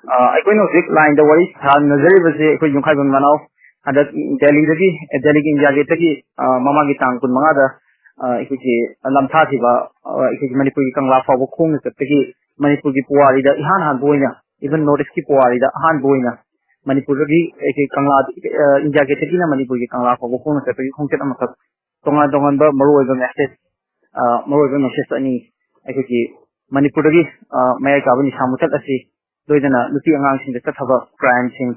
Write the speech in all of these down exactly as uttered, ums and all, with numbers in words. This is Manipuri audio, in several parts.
ꯑ, ꯑꯩꯈꯣꯏꯅ ꯍꯧꯖꯤꯛ ꯂꯥꯏꯟꯗ ꯋꯥꯔꯤ ꯁꯥꯟꯅꯖꯔꯤꯕꯁꯤ ꯑꯩꯈꯣꯏ ꯌꯨꯝꯈꯥꯏꯕꯝ ꯃꯅꯥꯎ ꯍꯟꯗꯛ ꯗꯦꯜꯂꯤꯗꯒꯤ, ꯗꯦꯜꯂꯤꯒꯤ ꯏꯟꯗꯤꯌꯥ ꯒꯦꯠꯇꯒꯤ, ꯑ, ꯃꯃꯥꯡꯒꯤ ꯇꯥꯡ ꯀꯨꯟꯃꯉꯥꯗ, ꯑ, ꯑꯩꯈꯣꯏꯒꯤ ꯂꯝꯊꯥꯈꯤꯕ, ꯑ, ꯑꯩꯈꯣꯏꯒꯤ ꯃꯅꯤꯄꯨꯔꯒꯤ ꯀꯪꯂꯥ ꯐꯥꯎꯕ ꯈꯣꯡꯅ ꯆꯠꯄꯒꯤ ꯃꯅꯤꯄꯨꯔꯒꯤ ꯄꯨꯋꯥꯔꯤꯗ ꯏꯍꯥꯟ ꯍꯥꯟꯕ ꯑꯣꯏꯅ, even North East ꯀꯤ ꯄꯨꯋꯥꯔꯤꯗ ꯑꯍꯥꯟꯕ ꯑꯣꯏꯅ ꯃꯅꯤꯄꯨꯔꯗꯒꯤ ꯑꯩꯈꯣꯏ ꯀꯪꯂꯥ, ꯑ, ꯏꯟꯗꯤꯌꯥ ꯒꯦꯠꯇꯒꯤꯅ ꯃꯅꯤꯄꯨꯔꯒꯤ ꯀꯪꯂꯥ ꯐꯥꯎꯕ ꯈꯣꯡꯅ ꯆꯠꯄꯒꯤ ꯈꯣꯡꯆꯠ ꯑꯃꯈꯛ, ꯇꯣꯉꯥꯟ ꯇꯣꯉꯥꯟꯕ ꯃꯔꯨꯑꯣꯏꯕ ꯃꯦꯁꯦꯖ, ꯑ, ꯃꯔꯨꯑꯣꯏꯕ ꯃꯦꯁꯦꯖ ꯑꯅꯤ, ꯑꯩꯈꯣꯏꯒꯤ ꯃꯅꯤꯄꯨꯔꯗꯒꯤ, ꯑ, ꯃꯌꯥꯏ ꯀꯥꯕ ꯅꯤꯁꯥ ꯃꯨꯊꯠ ꯑꯁꯤ ꯂꯣꯏꯅꯅ ꯅꯨꯄꯤ ꯑꯉꯥꯡꯁꯤꯡꯗ ꯆꯠꯊꯕ ꯀ꯭ꯔꯥꯏꯝꯁꯤꯡ,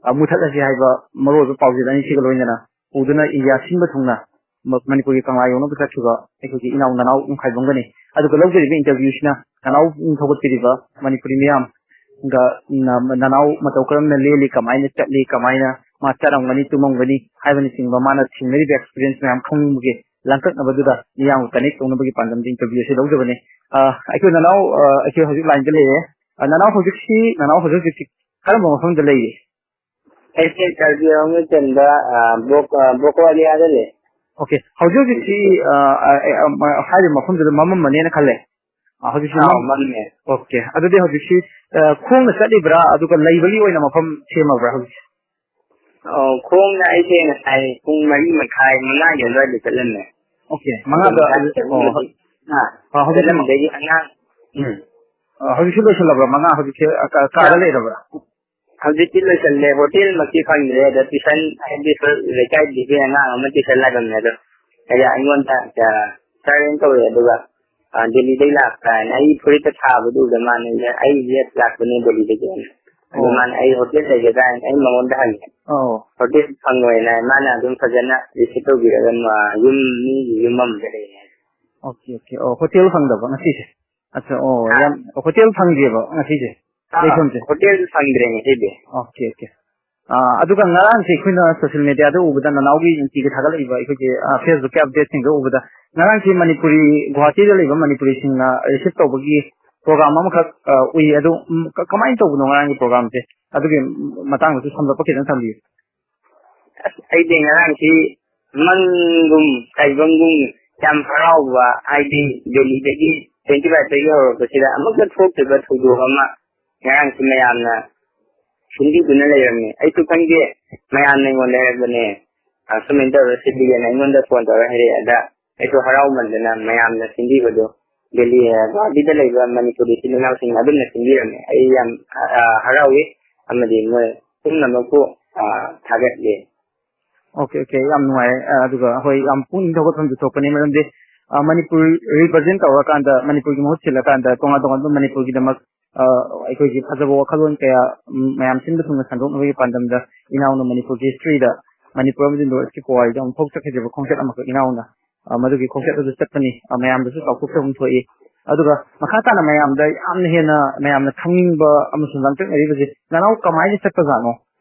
ꯑ, ꯃꯨꯊꯠꯂꯁꯤ ꯍꯥꯏꯕ ꯃꯔꯨꯑꯣꯏꯕ ꯄꯥꯎꯖꯦꯜ ꯑꯅꯤꯁꯤꯒ ꯂꯣꯏꯅꯅ ꯄꯨꯗꯨꯅ ꯏꯟꯗꯤꯌꯥ ꯁꯤꯟꯕ ꯊꯨꯡꯅ ꯃ-, ꯃꯅꯤꯄꯨꯔꯒꯤ ꯀꯪꯂꯥ ꯌꯧꯅꯕ ꯆꯠꯈꯤꯕ ꯑꯩꯈꯣꯏꯒꯤ ꯏꯅꯥꯎ ꯅꯅꯥꯎ ꯌꯨꯝꯈꯥꯏꯕꯝꯒꯅꯤ꯫ ꯑꯗꯨꯒ ꯂꯧꯖꯔꯤꯕ ꯏꯟꯇꯔꯚ꯭ꯌꯨꯁꯤꯅ ꯅꯅꯥꯎ ꯄꯨꯛꯅꯤꯡ ꯊꯧꯒꯠꯄꯤꯔꯤꯕ ꯃꯅꯤꯄꯨꯔꯤ ꯃꯤꯌꯥꯝꯒ ꯅ-, ꯅꯅꯥꯎ ꯃꯇꯧ ꯀꯔꯝꯅ ꯂꯦꯜꯂꯤ, ꯀꯃꯥꯏꯅ ꯆꯠꯂꯤ, ꯀꯃꯥꯏꯅ ꯃꯥ ꯆꯥꯔꯝꯒꯅꯤ, ꯇꯨꯝꯃꯝꯒꯅꯤ ꯍꯥꯏꯕꯅꯆꯤꯡꯕ ꯃꯥꯅ ꯊꯦꯡꯅꯔꯤꯕ ꯑꯦꯛꯁꯄꯤꯔꯤꯌꯦꯟꯁ ꯃꯌꯥꯝ ꯈꯪꯅꯤꯡꯕꯒꯤ ꯂꯥꯡꯇꯛꯅꯕꯗꯨꯗ ꯃꯤꯌꯥꯝꯒ ꯀꯅꯦꯛ ꯇꯧꯅꯕꯒꯤ ꯄꯥꯟꯗꯝꯗ ꯏꯟꯇꯔꯚ꯭ꯌꯨ ꯑꯁꯤ ꯂꯧꯖꯕꯅꯤ꯫ ꯑ, ꯑꯩꯈꯣꯏ ꯅꯅꯥꯎ, ꯑ, ꯑꯩꯈꯣꯏ ꯍꯧꯖꯤꯛ ꯂꯥꯏꯟꯗ ꯂꯩꯔꯦ꯫ ꯑ, ꯅꯅꯥꯎ ꯍꯧꯖꯤꯛꯁꯤ, ꯅꯅꯥꯎ ꯍꯧꯖꯤꯛ ꯍꯧꯖꯤꯛꯁꯤ ꯀꯔꯝꯕ ꯃꯐꯝꯗ ꯂꯩꯔꯤ? ꯑꯩꯁꯦ ꯀꯥꯔꯕꯤ ꯑꯪꯂꯣꯡꯒꯤ ꯆꯟꯕ, ꯑ, ꯕ꯭ꯂꯣꯛ, ꯑ, ꯕ꯭ꯂꯣꯛ ꯋꯥꯂꯤꯌꯥꯗ ꯂꯩ꯫ ꯑꯣꯀꯦ, ꯍꯧꯖꯤꯛ ꯍꯧꯖꯤꯛꯁꯤ, ꯑ, ꯑ, ꯑ, ꯑ, ꯍꯥꯏꯔꯤꯕ ꯃꯐꯝꯗꯨꯗ ꯃꯝꯃꯝꯃꯅꯦꯅ ꯈꯜꯂꯦ꯫ ꯑ, ꯍꯧꯖꯤꯛꯁꯤ ꯑꯥꯎ, ꯃꯝ-, ꯃꯝꯃꯦ꯫ ꯑꯣꯀꯦ, ꯑꯗꯨꯗꯤ ꯍꯧꯖꯤꯛꯁꯤ, ꯑ, ꯈꯣꯡꯅ ꯆꯠꯂꯤꯕ꯭ꯔꯥ, ꯑꯗꯨꯒ ꯂꯩꯕꯒꯤ ꯑꯣꯏꯅ ꯃꯐꯝ ꯁꯦꯝꯃꯕ꯭ꯔꯥ ꯍꯧꯖꯤꯛ? ꯑꯣ, ꯈꯣꯡꯅ ꯑꯩꯁꯦ ꯉꯁꯥꯏ ꯄꯨꯡ ꯃꯔꯤ ꯃꯈꯥꯏ, ꯃꯉꯥꯒꯤ ꯑꯗꯨꯋꯥꯏꯗ ꯆꯠꯂꯝꯃꯦ꯫ ꯑꯣꯀꯦ, ꯃꯉꯥꯗ, ꯃꯉꯥ ꯑꯗꯨꯗꯤ, ꯑꯣ, ꯆꯠꯂꯝꯕꯗꯤ-, ꯑꯥ, ꯑ, ꯍꯧꯖꯤꯛꯁꯤ ꯆꯠꯂꯝꯕꯗꯒꯤ ꯑꯉꯥꯡ, ꯎꯝ꯫ ꯑ, ꯍꯧꯖꯤꯛꯁꯤ ꯂꯣꯏꯁꯤꯜꯂꯕ꯭ꯔꯥ? ꯃꯉꯥ ꯍꯧꯖꯤꯛꯁꯤ, ꯑ, ꯀ-, ꯀꯥꯗ ꯑ-, ꯂꯩꯔꯕ꯭ꯔꯥ? ꯍꯧꯖꯤꯛꯇꯤ ꯂꯣꯏꯁꯤꯜꯂꯦ, ꯍꯣꯇꯦꯜꯃꯛꯇꯤ ꯐꯪꯗ꯭ꯔꯦ꯫ ꯑꯗꯣ ꯇ꯭ꯌꯨꯁꯟ, ꯍꯥꯏꯗꯤ ꯑꯩꯈꯣꯏ ꯂꯩꯀꯥꯏꯗꯒꯤ ꯑꯉꯥꯡ ꯑꯃ ꯇ꯭ꯌꯨꯁꯟ ꯂꯥꯛꯑꯝꯃꯦ꯫ ꯑꯗꯣ ꯑꯩꯅ, ꯑꯩꯉꯣꯟꯗ, ꯑ, "ꯁꯥꯔ" ꯍꯥꯏꯅ ꯀꯧꯔꯛꯑꯦ꯫ ꯑꯗꯨꯒ, "ꯑ, ꯗꯦꯜꯂꯤꯗꯩ ꯂꯥꯛꯄ꯭ꯔꯥ?" ꯍꯥꯏꯅ, ꯑꯩ ꯐꯨꯔꯤꯠꯇ ꯊꯥꯕꯗꯨ ꯎꯕꯗ ꯃꯥꯅ, "ꯑꯩ, "ꯌꯦꯁ, ꯂꯥꯛꯄꯅꯦ ꯗꯦꯜꯂꯤꯗꯒꯤ" ꯍꯥꯏꯅ꯫ ꯑꯗꯣ ꯑꯣ꯫ ꯃꯥꯅ, "ꯑꯩ ꯍꯣꯇꯦꯜ ꯂꯩꯒꯗ꯭ꯔꯥ?" ꯍꯥꯏꯅ ꯑꯩ ꯃꯉꯣꯟꯗ ꯍꯪꯉꯦ꯫ ꯑꯣ꯫ "ꯍꯣꯇꯦꯜ ꯐꯪꯉꯣꯏꯅ" ꯃꯥꯅ ꯑꯗꯨꯝ ꯐꯖꯅ ꯔꯤꯁꯤꯞ ꯇꯧꯕꯤꯔꯒ, ꯃꯥ ꯌꯨꯝ, ꯃꯤꯒꯤ ꯌꯨꯝ ꯑꯃꯗ ꯂꯩ ꯍꯥꯏ꯫ Okay, okay. ꯑꯣ, ꯍꯣꯇꯦꯜ ꯐꯪꯗꯕ ꯉꯁꯤꯁꯦ? ꯑꯠꯆꯥ, ꯑꯣ, ꯍꯥ? ꯌꯥꯝ, ꯍꯣꯇꯦꯜ ꯐꯪꯗꯦꯕ ꯉꯁꯤꯁꯦ? ꯑꯥ, ꯂꯩꯐꯝꯁꯦ? ꯍꯣꯇꯦꯜ ꯐꯪꯗ꯭ꯔꯦ ꯉꯁꯤꯗꯤ꯫ Okay, okay. ꯑꯥ, ꯑꯗꯨꯒ ꯉꯔꯥꯡꯁꯦ ꯑꯩꯈꯣꯏꯅ ꯁꯣꯁꯤꯌꯦꯜ ꯃꯦꯗꯤꯌꯥꯗ ꯎꯕꯗ, ꯅꯅꯥꯎꯒꯤ ꯅꯨꯡꯇꯤꯒꯤ ꯊꯥꯒꯠꯂꯛꯏꯕ ꯑꯩꯈꯣꯏꯒꯤ, ꯑꯥ, ꯐꯦꯁꯕꯨꯛꯀꯤ ꯑꯞꯗꯦꯠꯁꯤꯡꯗ ꯎꯕꯗ, ꯉꯔꯥꯡꯁꯤ ꯃꯅꯤꯄꯨꯔꯤ, ꯒꯨꯋꯥꯍꯥꯇꯤꯗ ꯂꯩꯕ ꯃꯅꯤꯄꯨꯔꯤꯁꯤꯡꯅ ꯔꯤꯁꯤꯞ ꯇꯧꯕꯒꯤ ꯄ꯭ꯔꯣꯒ꯭ꯔꯥꯝ ꯑꯃꯈꯛ, ꯑꯥ, ꯎꯏ꯫ ꯑꯗꯨ, ꯎꯝ, ꯀ-, ꯀꯃꯥꯏꯅ ꯇꯧꯕꯅꯣ ꯉꯔꯥꯡꯒꯤ ꯄ꯭ꯔꯣꯒ꯭ꯔꯥꯝꯁꯦ? ꯑꯗꯨꯒꯤ ꯃꯇꯥꯡꯗꯁꯨ ꯁꯝꯂꯞꯄ ꯈꯤꯇꯪ ꯊꯝꯕꯤꯌꯨ꯫ ꯑꯁ, ꯑꯩꯗꯤ ꯉꯔꯥꯡꯁꯤ ꯃꯪꯒꯨꯝ ꯇꯥꯏꯕꯪꯒꯨꯝ ꯌꯥꯝ ꯍꯔꯥꯎꯕ, ꯍꯥꯏꯗꯤ ꯗꯦꯜꯂꯤꯗꯒꯤ twenty five ꯇꯒꯤ ꯍꯧꯔꯛꯄꯁꯤꯗ ꯑꯃꯨꯛꯇ ꯊꯣꯛꯇ꯭ꯔꯤꯕ ꯊꯧꯗꯣꯛ ꯑꯃ ꯉꯔꯥꯡꯁꯨ ꯃꯌꯥꯝꯅ ꯁꯤꯟꯕꯤꯗꯨꯅ ꯂꯩꯔꯝꯃꯤ꯫ ꯑꯩꯁꯨ ꯈꯪꯗꯦ, ꯃꯌꯥꯝꯅ ꯑꯩꯉꯣꯟꯗ ꯍꯥꯏꯔꯛꯄꯅꯦ, "ꯑ, ꯁꯨꯃꯥꯏꯅ ꯇꯧꯔ ꯁꯤꯟꯕꯤꯒꯦꯅ" ꯑꯩꯉꯣꯟꯗ ꯐꯣꯟ ꯇꯧꯔ ꯍꯥꯏꯔꯛꯑꯦ꯫ ꯑꯗ ꯑꯩꯁꯨ ꯍꯔꯥꯎꯃꯟꯗꯅ ꯃꯌꯥꯝꯅ ꯁꯤꯟꯕꯤꯕꯗꯣ, ꯗꯦꯜꯂꯤ, ꯑ, ꯒꯨꯋꯥꯍꯥꯇꯤꯗ ꯂꯩꯕ ꯃꯅꯤꯄꯨꯔꯤ ꯏꯆꯤꯜ ꯏꯅꯥꯎꯁꯤꯡꯅ ꯑꯗꯨꯝꯅ ꯁꯤꯟꯕꯤꯔꯝꯃꯦ꯫ ꯑꯩ ꯌꯥꯝ, ꯑ, ꯍꯔꯥꯎꯏ, ꯑꯃꯗꯤ ꯃꯣꯏ ꯄꯨꯝꯅꯃꯛꯄꯨ, ꯑ, ꯊꯥꯒꯠꯂꯤ꯫ ꯑꯣꯀꯦ, ꯑꯣꯀꯦ, ꯌꯥꯝ ꯅꯨꯡꯉꯥꯏ꯫ ꯑ, ꯑꯗꯨꯒ ꯍꯣꯏ, ꯌꯥꯝ ꯄꯨꯛꯅꯤꯡ ꯊꯧꯒꯠꯐꯝꯁꯨ ꯊꯣꯛꯄꯅꯤ, ꯃꯔꯝꯗꯤ, ꯑ, ꯃꯅꯤꯄꯨꯔ ꯔꯤꯄ꯭ꯔꯖꯦꯟ ꯇꯧꯔꯀꯥꯟꯗ, ꯃꯅꯤꯄꯨꯔꯒꯤ ꯃꯍꯨꯠ ꯁꯤꯜꯂꯀꯥꯟꯗ, ꯇꯣꯉꯥꯟ ꯇꯣꯉꯥꯟꯕ ꯃꯅꯤꯄꯨꯔꯒꯤꯗꯃꯛ, ꯑ, ꯑꯩꯈꯣꯏꯒꯤ ꯐꯖꯕ ꯋꯥꯈꯜꯂꯣꯟ ꯀꯌꯥ, ꯎꯝ, ꯃꯌꯥꯝ ꯁꯤꯟꯕ ꯊꯨꯡꯅ ꯁꯟꯗꯣꯛꯅꯕꯒꯤ ꯄꯥꯟꯗꯝꯗ, ꯏꯅꯥꯎꯅ ꯃꯅꯤꯄꯨꯔꯒꯤ ꯍꯤꯁꯇ꯭ꯔꯤꯗ, ꯃꯅꯤꯄꯨꯔ ꯑꯃꯗꯤ ꯅꯣꯔꯠ ꯏꯁꯀꯤ ꯄꯨꯋꯥꯔꯤꯗ ꯑꯃꯨꯛ ꯐꯥꯎ ꯆꯠꯈꯤꯗ꯭ꯔꯤꯕ ꯈꯣꯡꯆꯠ ꯑꯃꯈꯛ ꯏꯅꯥꯎꯅ, ꯑ, ꯃꯗꯨꯒꯤ ꯈꯣꯡꯆꯠ ꯑꯗꯨ ꯆꯠꯄꯅꯤ꯫ ꯑ, ꯃꯌꯥꯝꯗꯁꯨ ꯆꯥꯎꯊꯣꯛꯆꯐꯝ ꯊꯣꯛꯏ꯫ ꯑꯗꯨꯒ ꯃꯈꯥ ꯇꯥꯅ ꯃꯌꯥꯝꯗ ꯌꯥꯝꯅ ꯍꯦꯟꯅ ꯃꯌꯥꯝꯅ ꯈꯪꯅꯤꯡꯕ ꯑꯃꯁꯨꯡ ꯂꯥꯡꯇꯛꯅꯔꯤꯕꯁꯤ, ꯅꯅꯥꯎ ꯀꯃꯥꯏꯅ ꯆꯠꯄꯖꯥꯠꯅꯣ?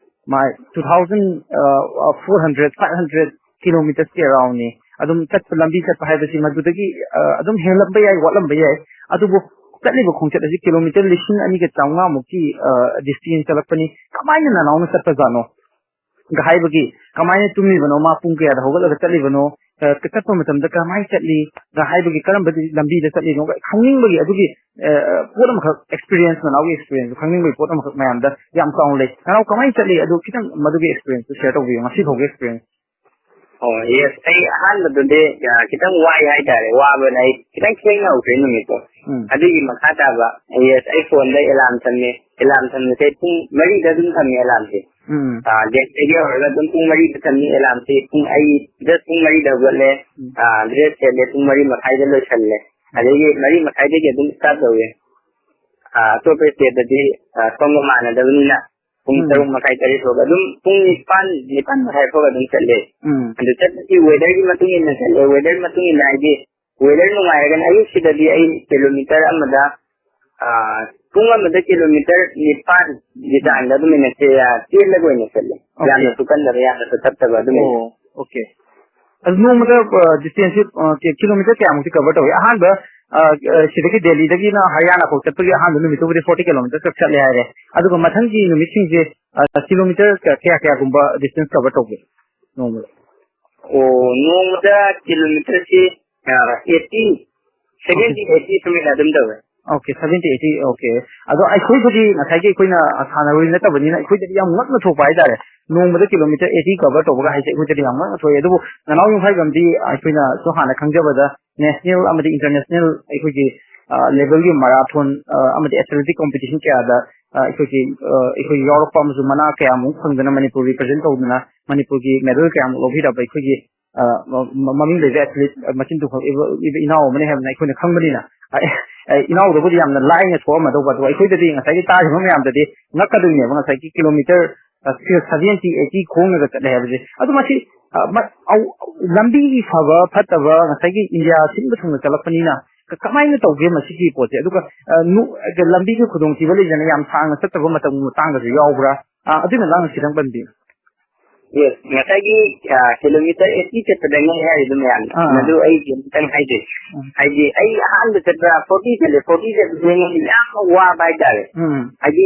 ꯃꯥꯏ two thousand, ꯑ, four hundred, five hundred kilometers ꯀꯤ ꯑꯦꯔꯥꯎꯟꯅꯤ꯫ ꯑꯗꯨꯝ ꯆꯠꯄ, ꯂꯝꯕꯤ ꯆꯠꯄ ꯍꯥꯏꯕꯁꯤ ꯃꯗꯨꯗꯒꯤ, ꯑ, ꯑꯗꯨꯝ ꯍꯦꯜꯂꯝꯕ ꯌꯥꯏ, ꯋꯥꯠꯂꯝꯕ ꯌꯥꯏ꯫ ꯑꯗꯨꯕꯨ ꯆꯠꯂꯤꯕ ꯈꯣꯡꯆꯠ ꯑꯁꯤ ꯀꯤꯂꯣꯃꯤꯇꯔ ꯂꯤꯁꯤꯡ ꯑꯅꯤꯒ ꯆꯥꯝꯃꯉꯥ ꯃꯨꯛꯀꯤ, ꯑ, ꯗꯤꯁꯇꯦꯟꯁ ꯆꯠꯂꯛꯄꯅꯤ꯫ ꯀꯃꯥꯏꯅ ꯅꯅꯥꯎꯅ ꯆꯠꯄꯖꯥꯠꯅꯣ? ꯒ ꯍꯥꯏꯕꯒꯤ, ꯀꯃꯥꯏꯅ ꯇꯨꯝꯃꯤꯕꯅꯣ, ꯃꯥ ꯄꯨꯡ ꯀꯌꯥꯗ ꯍꯧꯒꯠꯂꯒ ꯆꯠꯂꯤꯕꯅꯣ, ꯑ, ꯆꯠꯄ ꯃꯇꯝꯗ ꯀꯃꯥꯏꯅ ꯆꯠꯂꯤ, ꯒ ꯍꯥꯏꯕꯒꯤ, ꯀꯔꯝꯕ ꯂꯝꯕꯤꯗ ꯆꯠꯂꯤꯅꯣ ꯈꯪꯅꯤꯡꯕꯒꯤ, ꯑꯗꯨꯒꯤ, ꯑ, ꯄꯣꯠ ꯑꯃꯈꯛ, ꯑꯦꯛꯁꯄꯤꯔꯤꯌꯦꯟꯁ, ꯅꯅꯥꯎꯒꯤ ꯑꯦꯛꯁꯄꯤꯔꯤꯌꯦꯟꯁ ꯈꯪꯅꯤꯡꯕꯒꯤ ꯄꯣꯠ ꯑꯃꯈꯛ ꯃꯌꯥꯝꯗ ꯌꯥꯝ ꯆꯥꯎꯅ ꯂꯩ꯫ ꯅꯅꯥꯎ ꯀꯃꯥꯏꯅ ꯆꯠꯂꯤ, ꯑꯗꯨ ꯈꯤꯇꯪ ꯃꯗꯨꯒꯤ ꯑꯦꯛꯁꯄꯤꯔꯤꯌꯦꯟꯁꯇꯨ ꯁꯤꯌꯔ ꯇꯧꯕꯤꯌꯨ, ꯉꯁꯤ ꯐꯥꯎꯒꯤ ꯑꯦꯛꯁꯄꯤꯔꯤꯌꯦꯟꯁ꯫ ꯑꯣ, ꯌꯦꯁ, ꯑꯩ ꯑꯍꯥꯟꯕꯗꯨꯗꯤ, ꯑ, ꯈꯤꯇꯪ ꯋꯥꯏ ꯍꯥꯏꯇꯥꯔꯦ꯫ ꯋꯥꯕꯅ ꯑꯩ ꯈꯤꯇꯪ ꯊꯦꯡꯅ ꯍꯧꯈ꯭ꯔꯦ ꯅꯨꯃꯤꯠꯇꯣ꯫ ꯎꯝ꯫ ꯑꯗꯨꯒꯤ ꯃꯈꯥ ꯇꯥꯕ, ꯌꯦꯁ, ꯑꯩ ꯐꯣꯟꯗ ꯑꯦꯂꯥꯔꯝ ꯊꯝꯃꯦ꯫ ꯑꯦꯂꯥꯔꯝ ꯊꯝꯕꯁꯦ ꯄꯨꯡ ꯃꯔꯤꯗ ꯑꯗꯨꯝ ꯊꯝꯃꯦ ꯑꯦꯂꯥꯔꯝꯁꯦ꯫ ꯎꯝ꯫ ꯑ, ꯗꯦꯠꯇꯒꯤ ꯍꯧꯔꯒ ꯑꯗꯨꯝ ꯄꯨꯡ ꯃꯔꯤꯗ ꯊꯝꯃꯤ ꯑꯦꯂꯥꯔꯝꯁꯦ꯫ ꯄꯨꯡ, ꯑꯩ ꯖꯁ ꯄꯨꯡ ꯃꯔꯤꯗ ꯍꯧꯒꯠꯂꯦ꯫ ꯎꯝ꯫ ꯑ, ꯗ꯭ꯔꯦꯁ ꯁꯦꯠꯂꯦ, ꯄꯨꯡ ꯃꯔꯤ ꯃꯈꯥꯏꯗ ꯂꯣꯏꯁꯜꯂꯦ꯫ ꯑꯗꯒꯤ ꯃꯔꯤ ꯃꯈꯥꯏꯗꯒꯤ ꯑꯗꯨꯝ ꯁ꯭ꯇꯥꯔꯠ ꯇꯧꯋꯦ꯫ ꯑ, ꯑꯇꯣꯞꯄ ꯁ꯭ꯇꯦꯠꯇꯗꯤ, ꯑ, ꯁꯣꯝꯒ ꯃꯥꯟꯅꯗꯕꯅꯤꯅ ꯄꯨꯡ ꯎꯝ꯫ ꯇꯔꯨꯛ ꯃꯈꯥꯏ, ꯇꯔꯦꯠ ꯐꯥꯎꯕ ꯑꯗꯨꯝ, ꯄꯨꯡ ꯅꯤꯄꯥꯟ, ꯅꯤꯄꯥꯟ ꯃꯈꯥꯏ ꯐꯥꯎꯕ ꯑꯗꯨꯝ ꯆꯠꯂꯦ꯫ ꯎꯝ꯫ ꯑꯗꯨ ꯆꯠꯄꯁꯤ ꯋꯦꯗꯔꯒꯤ ꯃꯇꯨꯡ ꯏꯟꯅ ꯆꯠꯂꯦ꯫ ꯋꯦꯗꯔꯒꯤ ꯃꯇꯨꯡ ꯏꯟꯅ ꯍꯥꯏꯗꯤ, ꯋꯦꯗꯔ ꯅꯨꯡꯉꯥꯏꯔꯒꯅ ꯑꯌꯨꯛꯁꯤꯗꯗꯤ ꯑꯩ ꯀꯤꯂꯣꯃꯤꯇꯔ ꯑꯃꯗ, ꯑ, ꯄꯨꯡ ꯑꯃꯗ ꯀꯤꯂꯣꯃꯤꯇꯔ ꯅꯤꯄꯥꯟꯒꯤ ꯎꯝ꯫ ꯆꯥꯡꯗ ꯑꯗꯨꯝ ꯑꯩꯅ ꯆꯦ-, ꯑ, ꯆꯦꯜꯂꯒ ꯑꯣꯏꯅ ꯆꯠꯂꯦ꯫ ꯑꯣꯀꯦ꯫ ꯌꯥꯝꯅꯁꯨ ꯀꯟꯗꯕ, ꯌꯥꯝꯅꯁꯨ ꯇꯞꯇꯕ ꯑꯗꯨꯝ ꯑꯩꯅ꯫ ꯑꯣ, ꯑꯣꯀꯦ꯫ ꯑꯗꯨ ꯅꯣꯡꯃꯗ, ꯑ, ꯗꯤꯁꯇꯦꯟꯁꯁꯤ, ꯑ, ꯀꯤ-, ꯀꯤꯂꯣꯃꯤꯇꯔ ꯀꯌꯥꯃꯨꯛꯇꯤ ꯀꯚꯔ ꯇꯧꯏ? ꯑꯍꯥꯟꯕ, ꯑ, ꯑ, ꯁꯤꯗꯒꯤ ꯗꯦꯜꯂꯤꯗꯒꯤꯅ ꯍꯔꯤꯌꯥꯅꯥ ꯐꯥꯎ ꯆꯠꯄꯒꯤ ꯑꯍꯥꯟꯕ ꯅꯨꯃꯤꯠꯇꯨꯕꯨꯗꯤ forty kilometers ꯈꯛ ꯆꯠꯂꯦ ꯍꯥꯏꯔꯦ꯫ ꯑꯗꯨꯒ ꯃꯊꯪꯒꯤ ꯅꯨꯃꯤꯠꯁꯤꯡꯁꯦ, ꯑ, ꯀꯤꯂꯣꯃꯤꯇꯔ ꯀ-, ꯀꯌꯥ ꯀꯌꯥꯒꯨꯝꯕ ꯗꯤꯁꯇꯦꯟꯁ ꯀꯚꯔ ꯇꯧꯒꯦ ꯅꯣꯡꯃꯗ? ꯑꯣ, ꯅꯣꯡꯃꯗ ꯀꯤꯂꯣꯃꯤꯇꯔꯁꯤ, ꯑ, eighty, seventy, ꯑꯣꯀꯦ꯫ Eighty ꯁꯨꯃꯥꯏꯅ ꯑꯗꯨꯝ ꯇꯧꯋꯦ꯫ Okay, seventy eighty. ꯑꯣꯀꯦ, ꯑꯗꯣ ꯑꯩꯈꯣꯏꯗꯗꯤ ꯉꯁꯥꯏꯒꯤ ꯑꯩꯈꯣꯏꯅ ꯁꯥꯟꯅꯔꯣꯏ ꯅꯠꯇꯕꯅꯤꯅ ꯑꯩꯈꯣꯏꯗꯗꯤ ꯌꯥꯝ ꯉꯛꯅ ꯊꯣꯛꯄ ꯍꯥꯏꯇꯥꯔꯦ꯫ ꯅꯣꯡꯃꯗ ꯀꯤꯂꯣꯃꯤꯇꯔ ꯑꯩꯠꯇꯤ ꯀꯚꯔ ꯇꯧꯕꯒ ꯍꯥꯏꯁꯦ ꯑꯩꯈꯣꯏꯗꯗꯤ ꯌꯥꯝ ꯉꯛꯅ ꯊꯣꯛꯑꯦ꯫ ꯑꯗꯨꯕꯨ ꯅꯅꯥꯎ ꯌꯨꯝꯈꯥꯏꯕꯝꯗꯤ ꯑꯩꯈꯣꯏꯅꯁꯨ ꯍꯥꯟꯅ ꯈꯪꯖꯕꯗ ꯅꯦꯁꯅꯦꯜ ꯑꯃꯗꯤ ꯏꯟꯇꯔꯅꯦꯁꯅꯦꯜ ꯑꯩꯈꯣꯏꯒꯤ ꯂꯦꯚꯦꯜꯒꯤ ꯃꯔꯥꯊꯣꯟ ꯑꯃꯗꯤ ꯑꯦꯊꯂꯦꯇꯤꯛ ꯀꯣꯝꯄꯤꯇꯤꯁꯟ ꯀꯌꯥꯗ ꯑꯩꯈꯣꯏꯒꯤ ꯑꯩꯈꯣꯏ ꯌꯥꯎꯔꯛꯄ ꯑꯃꯁꯨ ꯃꯅꯥ ꯀꯌꯥꯃꯨꯛ ꯐꯪꯗꯅ ꯃꯅꯤꯄꯨꯔ ꯔꯤꯄ꯭ꯔꯖꯦꯟ ꯇꯧꯗꯅ ꯃꯅꯤꯄꯨꯔꯒꯤ ꯃꯦꯗꯜ ꯀꯌꯥꯃꯨꯛ ꯂꯧꯕꯤꯔꯕ ꯑꯩꯈꯣꯏꯒꯤ ꯃꯃꯤꯡ ꯂꯩꯕ ꯑꯦꯊꯂꯤꯠ ꯃꯆꯤꯟ ꯇꯨ ꯏꯅꯥꯎ ꯑꯃꯅꯤ ꯍꯥꯏꯕꯅ ꯑꯩꯈꯣꯏꯅ ꯈꯪꯕꯅꯤꯅ꯫ ꯏꯅꯥꯎꯗꯕꯨꯗꯤ ꯌꯥꯝꯅ ꯂꯥꯏꯅ ꯊꯣꯛꯑꯝꯃꯗꯧꯕ, ꯑꯗꯨꯒ ꯑꯩꯈꯣꯏꯗꯗꯤ ꯉꯁꯥꯏꯒꯤ ꯇꯥꯔꯤꯕ ꯃꯌꯥꯝꯗꯗꯤ ꯉꯛꯀꯗꯣꯏꯅꯦꯕ, ꯉꯁꯥꯏꯒꯤ ꯀꯤꯂꯣꯃꯤꯇꯔ ꯁꯚꯦꯟꯇꯤ ꯑꯩꯠꯇꯤ ꯈꯣꯡꯅꯒ ꯆꯠꯂꯦ ꯍꯥꯏꯕꯁꯦ꯫ ꯑꯗꯨ ꯃꯁꯤ ꯂꯝꯕꯤꯒꯤ ꯐꯕ ꯐꯠꯇꯕ ꯉꯁꯥꯏꯒꯤ ꯏꯟꯗꯤꯌꯥ ꯁꯤꯟꯕ ꯊꯨꯡꯅ ꯆꯠꯂꯛꯄꯅꯤꯅ ꯀꯃꯥꯏꯅ ꯇꯧꯒꯦ ꯃꯁꯤꯒꯤ ꯄꯣꯠꯁꯦ? ꯑꯗꯨꯒ ꯂꯝꯕꯤꯒꯤ ꯈꯨꯗꯣꯡꯊꯤꯕ ꯂꯩꯗꯅ ꯌꯥꯝ ꯁꯥꯡꯅ ꯆꯠꯇꯕ ꯃꯇꯝꯒꯤ ꯃꯇꯥꯡꯗꯁꯨ ꯌꯥꯎꯕ꯭ꯔꯥ? ꯑꯗꯨꯒꯤ ꯃꯇꯥꯡꯗ ꯈꯤꯇꯪ ꯄꯟꯕꯤꯌꯨ꯫ ꯌꯦꯁ, ꯉꯁꯥꯏꯒꯤ ꯀꯤꯂꯣꯃꯤꯇꯔ ꯑꯩꯠꯇꯤ ꯆꯠꯄꯗ ꯉꯥꯏ ꯍꯥꯏꯔꯤꯕ ꯃꯌꯥꯝꯗꯣ, ꯃꯗꯨ ꯑꯩ ꯈꯤꯇꯪ ꯍꯥꯏꯖꯩ꯫ ꯍꯥꯏꯗꯤ ꯑꯩ ꯑꯍꯥꯟꯕ ꯆꯠꯄ ꯐꯣꯔꯇꯤ ꯆꯠꯂꯦ, ꯐꯣꯔꯇꯤ ꯆꯠꯄꯁꯦ ꯑꯩꯉꯣꯟꯗ ꯌꯥꯝꯅ ꯋꯥꯕ ꯍꯥꯏꯇꯥꯔꯦ꯫ ꯍꯥꯏꯗꯤ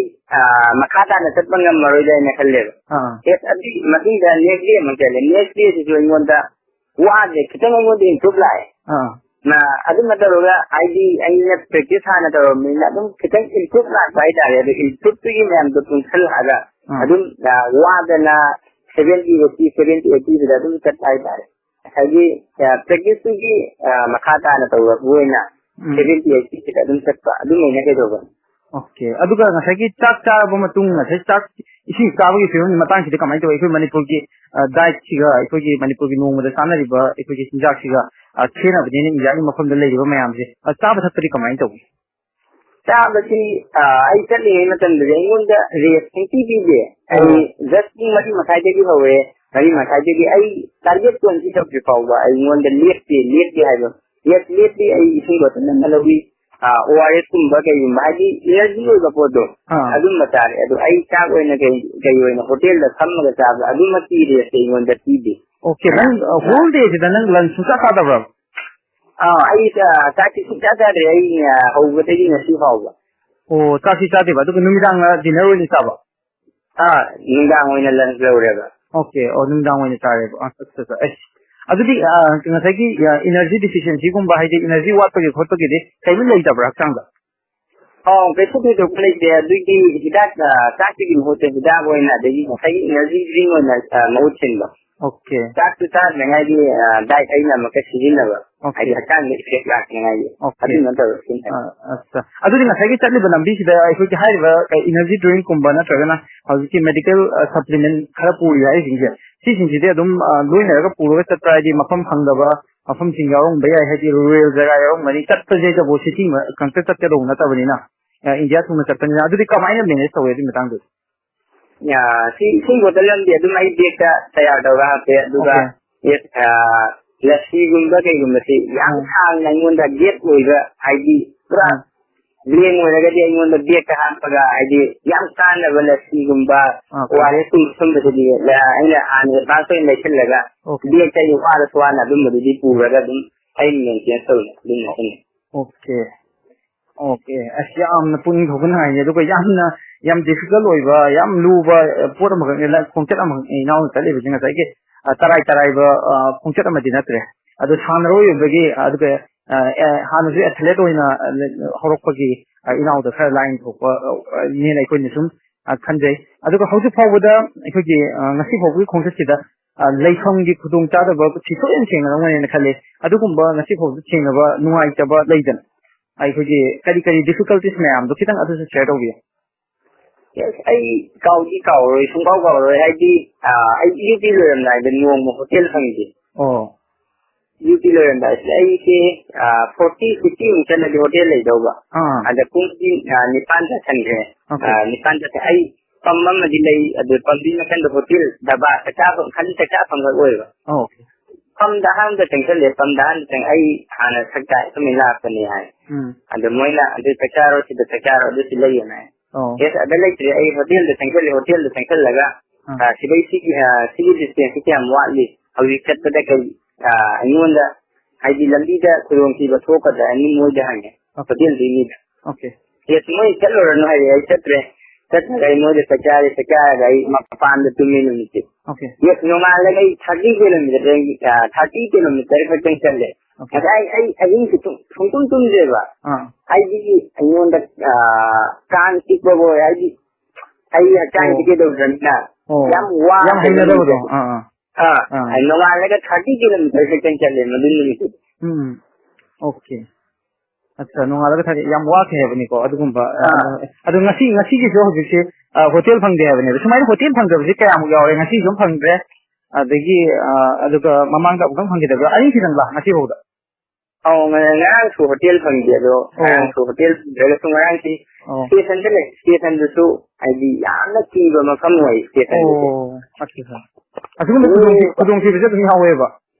ꯃꯈꯥ ꯇꯥꯅ ꯆꯠꯄ ꯉꯝꯃꯔꯣꯏꯗ꯭ꯔꯥ ꯍꯥꯏꯅ ꯈꯜꯂꯦꯕ꯫ ꯌꯦꯁ, ꯑꯗꯨꯒꯤ ꯃꯇꯨꯡꯗ ꯅꯦꯛꯁ ꯗꯦ ꯑꯃꯨꯛ ꯆꯠꯂꯦ꯫ ꯅꯦꯛꯁ ꯗꯦꯁꯤꯁꯨ ꯑꯩꯉꯣꯟꯗ ꯋꯥꯁꯦ ꯈꯤꯇꯪ ꯑꯩꯉꯣꯟꯗ ꯏꯝꯄ꯭ꯔꯨꯞ ꯂꯥꯛꯑꯦ꯫ ꯑꯗꯨꯅ ꯇꯧꯔꯒ ꯍꯥꯏꯗꯤ ꯑꯩꯅ ꯄ꯭ꯔꯦꯛꯇꯤꯁ ꯍꯥꯟꯅ ꯇꯧꯔꯕꯅꯤꯅ ꯑꯗꯨꯝ ꯈꯤꯇꯪ ꯏꯝꯄ꯭ꯔꯨꯞ ꯂꯥꯛꯄ ꯍꯥꯏꯇꯥꯔꯦ꯫ ꯑꯗꯨ ꯏꯝꯄ꯭ꯔꯨꯞꯇꯨꯒꯤ ꯃꯌꯥꯝꯗꯣ ꯄꯨꯟꯁꯜꯂꯛꯑꯒ ꯑꯗꯨꯝ ꯋꯥꯗꯅ ꯁꯚꯦꯟꯇꯤ ꯑꯩꯠꯇꯤ, ꯁꯚꯦꯟꯇꯤ ꯑꯩꯠꯇꯤꯗꯨꯗ ꯑꯗꯨꯝ ꯆꯠꯄ ꯍꯥꯏꯇꯥꯔꯦ꯫ ꯉꯁꯥꯏꯒꯤ ꯄ꯭ꯔꯦꯛꯇꯤꯁꯇꯨꯒꯤ ꯃꯈꯥ ꯇꯥꯅ ꯇꯧꯔꯛꯄ ꯑꯣꯏꯅ ꯁꯚꯦꯟꯇꯤ ꯑꯩꯠꯇꯤꯁꯤꯗ ꯑꯗꯨꯝ ꯆꯠꯄ ꯑꯗꯨꯃꯥꯏꯅ ꯀꯩꯗꯧꯕ꯫ ꯑꯣꯀꯦ, ꯑꯗꯨꯒ ꯉꯁꯥꯏꯒꯤ ꯆꯥꯛ ꯆꯥꯔꯕ ꯃꯇꯨꯡ ꯉꯁꯥꯏ ꯆꯥꯛ ꯏꯁꯤꯡ ꯆꯥꯕꯒꯤ ꯐꯤꯕꯝꯒꯤ ꯃꯇꯥꯡꯁꯤꯗꯤ ꯀꯃꯥꯏꯅ ꯇꯧꯋꯤ? ꯑꯩꯈꯣꯏ ꯃꯅꯤꯄꯨꯔꯒꯤ ꯗꯥꯏꯠꯁꯤꯒ ꯑꯩꯈꯣꯏꯒꯤ ꯃꯅꯤꯄꯨꯔꯒꯤ ꯅꯣꯡꯃꯗ ꯆꯥꯅꯔꯤꯕ ꯑꯩꯈꯣꯏꯒꯤ ꯆꯤꯟꯖꯥꯛꯁꯤꯒ ꯈꯦꯠꯅꯕꯅꯤꯅ ꯏꯟꯗꯤꯌꯥꯒꯤ ꯃꯐꯝꯗ ꯂꯩꯔꯤꯕ ꯃꯌꯥꯝꯁꯦ꯫ ꯆꯥꯕ ꯊꯛꯄꯗꯤ ꯀꯃꯥꯏꯅ ꯇꯧꯏ? ꯆꯥꯕꯁꯤ ꯑꯩ ꯆꯠꯂꯤꯉꯩ ꯃꯇꯝꯗꯗꯤ ꯑꯩꯉꯣꯟꯗ ꯔꯦꯁ ꯁꯨꯡꯄꯤ ꯄꯤꯗꯦ꯫ ꯑꯩ ꯖꯁ ꯄꯨꯡ ꯃꯔꯤ ꯃꯈꯥꯏꯗꯒꯤ ꯍꯧꯔꯦ꯫ ꯃꯔꯤ ꯃꯈꯥꯏꯗꯒꯤ ꯑꯩ ꯇꯥꯔꯒꯦꯠ ꯄꯣꯏꯟꯠꯁꯤ ꯌꯧꯗ꯭ꯔꯤ ꯐꯥꯎꯕ ꯑꯩꯉꯣꯟꯗ ꯂꯦꯞꯇꯦ, ꯂꯦꯞꯇꯦ ꯍꯥꯏꯕ꯫ ꯌꯦꯁ, ꯂꯦꯞꯇꯦ꯫ ꯑꯩ ꯏꯁꯤꯡ ꯕꯣꯇꯜ ꯑꯃ ꯂꯧꯏ, ꯑꯣ ꯑꯥꯔ ꯑꯦꯁ ꯀꯨꯝꯕ ꯀꯩꯒꯨꯝꯕ, ꯍꯥꯏꯗꯤ ꯏꯅꯔꯖꯤ ꯑꯣꯏꯕ ꯄꯣꯠꯇꯣ, ꯑꯗꯨꯝꯕ ꯆꯥꯔꯦ꯫ ꯑꯗꯣ ꯑꯩ ꯆꯥꯛ ꯑꯣꯏꯅ ꯀꯩ ꯀꯩ ꯑꯣꯏꯅ ꯍꯣꯇꯦꯜꯗ ꯐꯝꯃꯒ ꯆꯥꯕ ꯑꯗꯨꯃꯛꯇꯤ ꯔꯦꯁ ꯑꯩꯉꯣꯟꯗ ꯄꯤꯗꯦ꯫ ꯑꯣꯀꯦ, ꯅꯪ ꯍꯣꯜ ꯗꯦꯁꯤꯗ ꯅꯪ ꯂꯟꯁ ꯁꯨꯡꯆꯥ ꯆꯥꯗꯕ꯭ꯔꯕ? ꯑꯥ, ꯑꯩ ꯆꯥ- ꯆꯥꯛꯇꯤ ꯁꯨꯡꯆꯥ ꯆꯥꯗ꯭ꯔꯦ꯫ ꯑꯩ ꯑ, ꯍꯧꯕꯗꯒꯤ ꯉꯁꯤ ꯐꯥꯎꯕ꯫ ꯑꯣ, ꯆꯥꯛꯇꯤ ꯆꯥꯗꯦꯕ, ꯑꯗꯨꯒ ꯅꯨꯃꯤꯗꯥꯡꯅ ꯗꯤꯅꯔ ꯑꯣꯏꯅ ꯆꯥꯕ? ꯑꯥ, ꯅꯨꯡꯗꯥꯡ ꯑꯣꯏꯅ ꯂꯟꯁ ꯂꯧꯔꯦꯕ꯫ ꯑꯣꯀꯦ, ꯑꯣ, ꯅꯨꯡꯗꯥꯡ ꯑꯣꯏꯅ ꯆꯥꯔꯦꯕ꯫ ꯑꯁ, ꯑꯁ, ꯑꯁ, ꯑꯁ꯫ ꯑꯗꯨꯗꯤ ꯑ, ꯉꯁꯥꯏꯒꯤ ꯏꯅꯔꯖꯤ ꯗꯤꯐꯤꯁꯤꯌꯦꯟꯁꯤꯒꯨꯝꯕ, ꯍꯥꯏꯗꯤ ꯏꯅꯔꯖꯤ ꯋꯥꯠꯄꯒꯤ ꯈꯣꯠꯄꯒꯤꯗꯤ ꯀꯔꯤꯝ ꯂꯩꯇꯕ꯭ꯔꯥ ꯍꯛꯆꯥꯡꯗ? ꯑꯣ, ꯀꯩꯁꯨ ꯊꯣꯏꯗꯣꯛꯄ ꯂꯩꯇꯦ꯫ ꯑꯗꯨꯒꯤ ꯍꯤꯗꯥꯛ, ꯑ, ꯆꯥꯛꯇꯨꯒꯤ ꯃꯍꯨꯠꯇ ꯍꯤꯗꯥꯛ ꯑꯣꯏꯅ, ꯑꯗꯒꯤ ꯉꯁꯥꯏꯒꯤ energy drink ꯑꯣꯏꯅ, ꯑ, ꯃꯍꯨꯠ ꯁꯤꯟꯕ꯫ ꯑꯣꯀꯦ꯫ ꯆꯥꯛꯇꯨ ꯆꯥꯗ꯭ꯔꯤꯉꯩꯒꯤ, ꯑ, diet ꯑꯩꯅ ꯑꯃꯨꯛꯀ ꯁꯤꯖꯤꯟꯅꯕ꯫ ꯑꯣꯀꯦ꯫ ꯍꯥꯏꯗꯤ ꯍꯛꯆꯥꯡꯗ effect ꯂꯥꯛꯅꯤꯉꯥꯏꯒꯤ꯫ ꯑꯣꯀꯦ꯫ ꯑꯗꯨꯝꯕ ꯇꯧꯔ ꯁꯤꯖꯤꯟꯅꯕ꯫ ꯑ, ꯑꯠꯆꯥ꯫ ꯑꯗꯨꯗꯤ ꯉꯁꯥꯏꯒꯤ ꯆꯠꯂꯤꯕ ꯂꯝꯕꯤꯁꯤꯗ ꯑꯩꯈꯣꯏꯒꯤ ꯍꯥꯏꯔꯤꯕ ꯀꯩ energy drink ꯀꯨꯝꯕ ꯅꯠꯇ꯭ꯔꯒꯅ ꯍꯧꯖꯤꯛꯀꯤ medical, ꯑ, supplement ꯈꯔ ꯄꯨꯔꯤ ꯍꯥꯏꯔꯤꯁꯤꯡꯁꯦ, ꯁꯤꯁꯤꯡꯁꯤꯗꯤ ꯑꯗꯨꯝ, ꯑ, ꯂꯣꯏꯅꯔꯒ ꯄꯨꯔꯒ ꯆꯠꯄ꯭ꯔꯥ? ꯍꯥꯏꯗꯤ ꯃꯐꯝ ꯐꯪꯗꯕ ꯃꯐꯝꯁꯤꯡ ꯌꯥꯎꯔꯝꯕ ꯌꯥꯏ, ꯍꯥꯏꯗꯤ rural ꯖꯒꯥ ꯌꯥꯎꯔꯝꯒꯅꯤ, ꯆꯠꯄꯁꯤꯗꯕꯨ city ꯃ-, ꯈꯛꯇ ꯆꯠꯀꯗꯧꯕ ꯅꯠꯇꯕꯅꯤꯅ, ꯑ, ꯏꯟꯗꯤꯌꯥ ꯊꯨꯡꯅ ꯆꯠꯄꯅꯤꯅ꯫ ꯑꯗꯨꯗꯤ ꯀꯃꯥꯏꯅ manage ꯇꯧꯋꯦ ꯑꯗꯨꯒꯤ ꯃꯇꯥꯡꯗꯨꯗꯤ? ꯌꯥ, ꯁꯤ ꯏꯁꯤꯡ bottle ꯑꯃꯗꯤ ꯑꯗꯨꯝ ꯑꯩ bag ꯇ ꯇꯌꯥꯔ ꯇꯧꯔꯒ ꯍꯥꯞꯄꯦ, ꯑꯗꯨꯒ ꯑꯣꯀꯦ꯫ ꯌꯦ-, ꯑ, ꯂꯁꯤꯒꯨꯝꯕ ꯀꯩꯒꯨꯝꯕꯁꯤ ꯌꯥꯝ ꯎꯝ꯫ ꯁꯥꯡꯅ ꯑꯩꯉꯣꯟꯗ gap ꯑꯣꯏꯕ, ꯍꯥꯏꯗꯤ ꯄꯨꯔꯥ ꯎꯝ꯫ ꯂꯦꯡ ꯑꯣꯏꯔꯒꯗꯤ ꯑꯩꯉꯣꯟꯗ bag ꯇ ꯍꯥꯞꯄꯒ, ꯍꯥꯏꯗꯤ ꯌꯥꯝ ꯀꯥꯟꯅꯕ ꯂꯁꯤꯒꯨꯝꯕ, ꯑꯣꯀꯦ꯫ O R S ꯀꯨꯝꯕ ꯁꯨꯝꯕꯁꯤꯗꯤ, ꯑ, ꯑꯩꯅ ꯍꯥꯟꯅ advance ꯑꯣꯏꯅ ꯂꯩꯁꯤꯜꯂꯒ ꯑꯣꯀꯦ꯫ Bag ꯇ ꯑꯩ ꯋꯥꯔꯁꯨ ꯋꯥꯅ ꯑꯗꯨꯝꯕꯗꯨꯗꯤ ꯄꯨꯔꯒ ꯑꯗꯨꯝ ꯑꯩ maintain ꯇꯧꯋꯦ, ꯑꯗꯨꯝ ꯂꯩꯁꯤꯜꯂꯦ꯫ ꯑꯣꯀꯦ꯫ ꯑꯣꯀꯦ꯫ ꯑꯁ, ꯌꯥꯝꯅ ꯄꯨꯛꯅꯤꯡ ꯊꯧꯒꯠꯅꯤꯡꯉꯥꯏꯅꯤ꯫ ꯑꯗꯨꯒ ꯌꯥꯝꯅ, ꯌꯥꯝ difficult ꯑꯣꯏꯕ, ꯌꯥꯝ ꯂꯨꯕ, ꯑ, ꯄꯣꯠ ꯑꯃꯈꯛꯅꯤ, ꯂ-, ꯈꯣꯡꯆꯠ ꯑꯃꯈꯛꯅꯤ ꯏꯅꯥꯎꯅ ꯆꯠꯂꯤꯕꯁꯤ꯫ ꯉꯁꯥꯏꯒꯤ, ꯑ, ꯇꯔꯥꯏ ꯇꯔꯥꯏꯕ, ꯑ, ꯈꯣꯡꯆꯠ ꯑꯃꯗꯤ ꯅꯠꯇ꯭ꯔꯦ꯫ ꯑꯗꯨ ꯁꯥꯟꯅꯔꯣꯏ ꯑꯣꯏꯕꯒꯤ, ꯑ, ꯑꯗꯨꯒ, ꯑ, ꯑꯦ, ꯍꯥꯟꯅꯁꯨ athlete ꯑꯣꯏꯅ, ꯑ, ꯍꯧꯔꯛꯄꯒꯤ, ꯑ, ꯏꯅꯥꯎꯗ ꯈꯔ line ꯊꯣꯛꯄ, ꯑ, ꯅꯦꯅ ꯑꯩꯈꯣꯏꯅ ꯁꯨꯝ, ꯑ, ꯈꯟꯖꯩ꯫ ꯑꯗꯨꯒ ꯍꯧꯖꯤꯛ ꯐꯥꯎꯕꯗ ꯑꯩꯈꯣꯏꯒꯤ, ꯑ, ꯉꯁꯤ ꯐꯥꯎꯕꯒꯤ ꯈꯣꯡꯆꯠꯁꯤꯗ, ꯑ, ꯂꯩꯐꯝꯒꯤ ꯈꯨꯗꯣꯡꯆꯥꯗꯕ ꯊꯣꯏꯗꯣꯛ ꯍꯦꯟꯅ ꯊꯦꯡꯅꯔꯝꯒꯅꯦꯅ ꯈꯜꯂꯤ꯫ ꯑꯗꯨꯒꯨꯝꯕ ꯉꯁꯤ ꯐꯥꯎꯕꯗ ꯊꯦꯡꯅꯕ ꯅꯨꯡꯉꯥꯏꯇꯕ ꯂꯩꯗꯅ, ꯑꯩꯈꯣꯏꯒꯤ ꯀꯔꯤ ꯀꯔꯤ difficulties ꯃꯌꯥꯝꯗꯣ ꯈꯤꯇꯪ ꯑꯗꯨꯁꯨ share ꯇꯧꯕꯤꯌꯨ꯫ Yes, ꯑꯩ ꯀꯥꯎꯗꯤ ꯀꯥꯎꯔꯣꯏ, ꯁꯨꯡꯀꯥꯎ ꯀꯥꯎꯔꯣꯏ꯫ ꯍꯥꯏꯗꯤ, ꯑ, ꯑꯩ ꯌꯨ ꯄꯤ ꯂꯣꯏꯔꯝꯗꯥꯏꯗ ꯅꯣꯡꯃ hotel ꯐꯪꯗꯦ꯫ ꯑꯣ꯫ ꯌꯨ ꯄꯤ ꯂꯣꯏꯔꯝꯗꯥꯏꯁꯤꯗ ꯑꯩꯁꯦ, ꯑ, forty, fifty ꯃꯨꯛ ꯆꯠꯂꯗꯤ hotel ꯂꯩꯗꯧꯕ꯫ ꯑꯥ꯫ ꯑꯗ ꯄꯨꯡꯗꯤ, ꯑ, ꯅꯤꯄꯥꯟ ꯇꯥꯁꯟꯈ꯭ꯔꯦ꯫ ꯑꯣꯀꯦ꯫ ꯑ, ꯅꯤꯄꯥꯟ ꯇꯥꯁꯟ-, ꯑꯩ ꯄꯝ ꯑꯃꯗꯤ ꯂꯩ, ꯑꯗꯨ ꯄꯝꯗꯨꯒꯤ ꯅꯥꯀꯟꯗ hotel, ꯙꯥꯕꯥ, ꯆꯥꯛꯆꯥꯐꯝ, ꯈꯥꯂꯤ ꯆꯥꯛꯆꯥꯐꯝꯈꯛ ꯑꯣꯏꯕ꯫ ꯑꯣꯀꯦ꯫ ꯄꯝꯗ ꯑꯍꯥꯟꯕ ꯆꯪꯁꯜꯂꯦ, ꯄꯝꯗ ꯑꯍꯥꯟꯕ ꯆꯪ-, "ꯑꯩ ꯍꯥꯟꯅ ꯁꯛ ꯇꯥꯛꯑꯦ, ꯁꯨꯝ ꯂꯥꯛꯄꯅꯦ" ꯍꯥꯏ꯫ ꯎꯝ꯫ ꯑꯗ ꯃꯣꯏꯅ, "ꯑꯗꯨ ꯆꯥꯛ ꯆꯥꯔꯣ, ꯁꯤꯗ ꯆꯥꯛ ꯆꯥꯔꯣ, ꯑꯗꯨꯁꯨ ꯂꯩꯌꯦꯅ" ꯍꯥꯏ꯫ ꯑꯣ꯫ "ꯑꯦꯁ, ꯑꯗ ꯂꯩꯇ꯭ꯔꯦ, ꯑꯩ hotel ꯗ ꯆꯪꯁꯜꯂꯦ, hotel ꯗ ꯆꯪꯁꯜꯂꯒ, ꯑꯥ꯫ ꯑ, ꯁꯤꯗꯩ ꯁꯤꯒꯤ, ꯑ, ꯁꯤꯒꯤ distance ꯁꯤ ꯀꯌꯥꯝ ꯋꯥꯠꯂꯤ? ꯍꯧꯖꯤꯛ ꯆꯠꯄꯗ ꯀꯩ, ꯑ, ꯑꯩꯉꯣꯟꯗ ꯍꯥꯏꯗꯤ ꯂꯝꯕꯤꯗ ꯈꯨꯗꯣꯡꯊꯤꯕ ꯊꯣꯛꯀꯗ꯭ꯔꯥ?" ꯍꯥꯏꯅ ꯃꯣꯏꯗ ꯍꯪꯉꯦ, ꯑꯣꯀꯦ꯫ Hotel ꯗꯨꯒꯤ ꯃꯤꯗ꯫ ꯑꯣꯀꯦ꯫ "ꯑꯦꯁ, ꯃꯣꯏ ꯆꯠꯂꯨꯔꯅꯨ" ꯍꯥꯏꯔꯦ, ꯑꯩ ꯆꯠꯇ꯭ꯔꯦ꯫ ꯆꯠꯇ꯭ꯔꯒ ꯑꯩ ꯃꯣꯏꯗ ꯆꯥꯛ ꯆꯥꯔꯦ, ꯆꯥꯛ ꯆꯥꯔꯒ ꯑꯩ ꯃꯄꯥꯟꯗ ꯇꯨꯝꯃꯦ ꯅꯨꯃꯤꯠꯁꯦ꯫ ꯑꯣꯀꯦ꯫ ꯑꯦꯁ, ꯅꯣꯡꯉꯥꯜꯂꯒ ꯑꯩ thirty kilometer, ꯑ, thirty kilometer ꯈꯛꯇꯪ ꯆꯠꯂꯦ꯫ ꯉꯁꯥꯏ ꯑꯩ ꯑꯍꯤꯡꯁꯨ ꯇꯨꯝ- ꯁꯨꯡꯇꯨꯝ ꯇꯨꯝꯗ꯭ꯔꯦꯕ꯫ ꯑꯥ꯫ ꯍꯥꯏꯗꯤ ꯑꯩꯉꯣꯟꯗ, ꯑꯥ, ꯀꯥꯡ ꯆꯤꯛꯄꯕꯨ ꯑꯣꯏ, ꯍꯥꯏꯗꯤ ꯑꯩ ꯍꯛꯆꯥꯡꯁꯤ ꯑꯣ꯫ ꯀꯩꯗꯧꯗ꯭ꯔꯕꯅꯤꯅ ꯑꯣ꯫ ꯌꯥꯝ ꯋꯥ ꯌꯥꯝ ꯍꯩꯅꯗꯕꯗꯣ꯫ ꯑꯥ, ꯑꯥ꯫ ꯑꯥ, ꯑꯥ꯫ ꯑꯩ ꯅꯣꯡꯉꯥꯜꯂꯒ thirty kilometer ꯈꯛꯇꯪ ꯆꯠꯂꯦ ꯃꯗꯨ ꯅꯨꯃꯤꯠꯇꯨ꯫ ꯎꯝ꯫ Okay꯫ ꯑꯠꯆꯥ, ꯅꯣꯡꯉꯥꯜꯂꯒ thirty, ꯌꯥꯝ ꯋꯥꯈꯤ ꯍꯥꯏꯕꯅꯤꯀꯣ ꯑꯗꯨꯒꯨꯝꯕ, ꯑꯥ, ꯑꯥ꯫ ꯑꯗꯣ ꯉꯁꯤ, ꯉꯁꯤꯒꯤꯁꯨ ꯍꯧꯖꯤꯛꯁꯦ, ꯑꯥ, hotel ꯐꯪꯗꯦ ꯍꯥꯏꯕꯅꯦꯕ꯫ ꯁꯨꯃꯥꯏꯅ hotel ꯐꯪꯗꯕꯁꯦ ꯀꯌꯥꯃꯨꯛ ꯌꯥꯎꯔꯦ? ꯉꯁꯤꯁꯨ ꯑꯃ ꯐꯪꯗ꯭ꯔꯦ, ꯑꯗꯒꯤ, ꯑꯥ, ꯑꯗꯨꯒ ꯃꯃꯥꯡꯗ ꯑꯃꯨꯛꯇꯪ ꯐꯪꯈꯤꯗꯕ꯭ꯔꯥ? ꯑꯅꯤꯁꯤꯗꯪꯂꯥ ꯉꯁꯤ ꯐꯥꯎꯗ? ꯑꯧ, ꯉ-, ꯉꯔꯥꯡꯁꯨ hotel ꯐꯪꯗꯦ, ꯑꯗꯣ ꯑꯣ꯫ ꯉꯔꯥꯡꯁꯨ hotel ꯐꯪꯗ꯭ꯔꯒꯁꯨ ꯉꯔꯥꯡꯁꯤ ꯑꯣ꯫ Stationꯗ ꯂꯩ꯫ Stationꯗꯨꯁꯨ ꯍꯥꯏꯗꯤ ꯌꯥꯝꯅ ꯀꯤꯕ ꯃꯐꯝ ꯑꯣꯏ stationꯗꯨꯁꯨ꯫ ꯑꯣ, ꯑꯠꯆꯥ, ꯑꯠꯆꯥ꯫ ꯑꯁꯤꯒꯨꯝꯕ ꯑꯗꯨ ꯈꯨꯗꯣꯡꯊꯤ-, ꯈꯨꯗꯣꯡꯊꯤꯕꯁꯦ ꯑꯗꯨꯝ ꯌꯥꯎꯋꯦꯕ?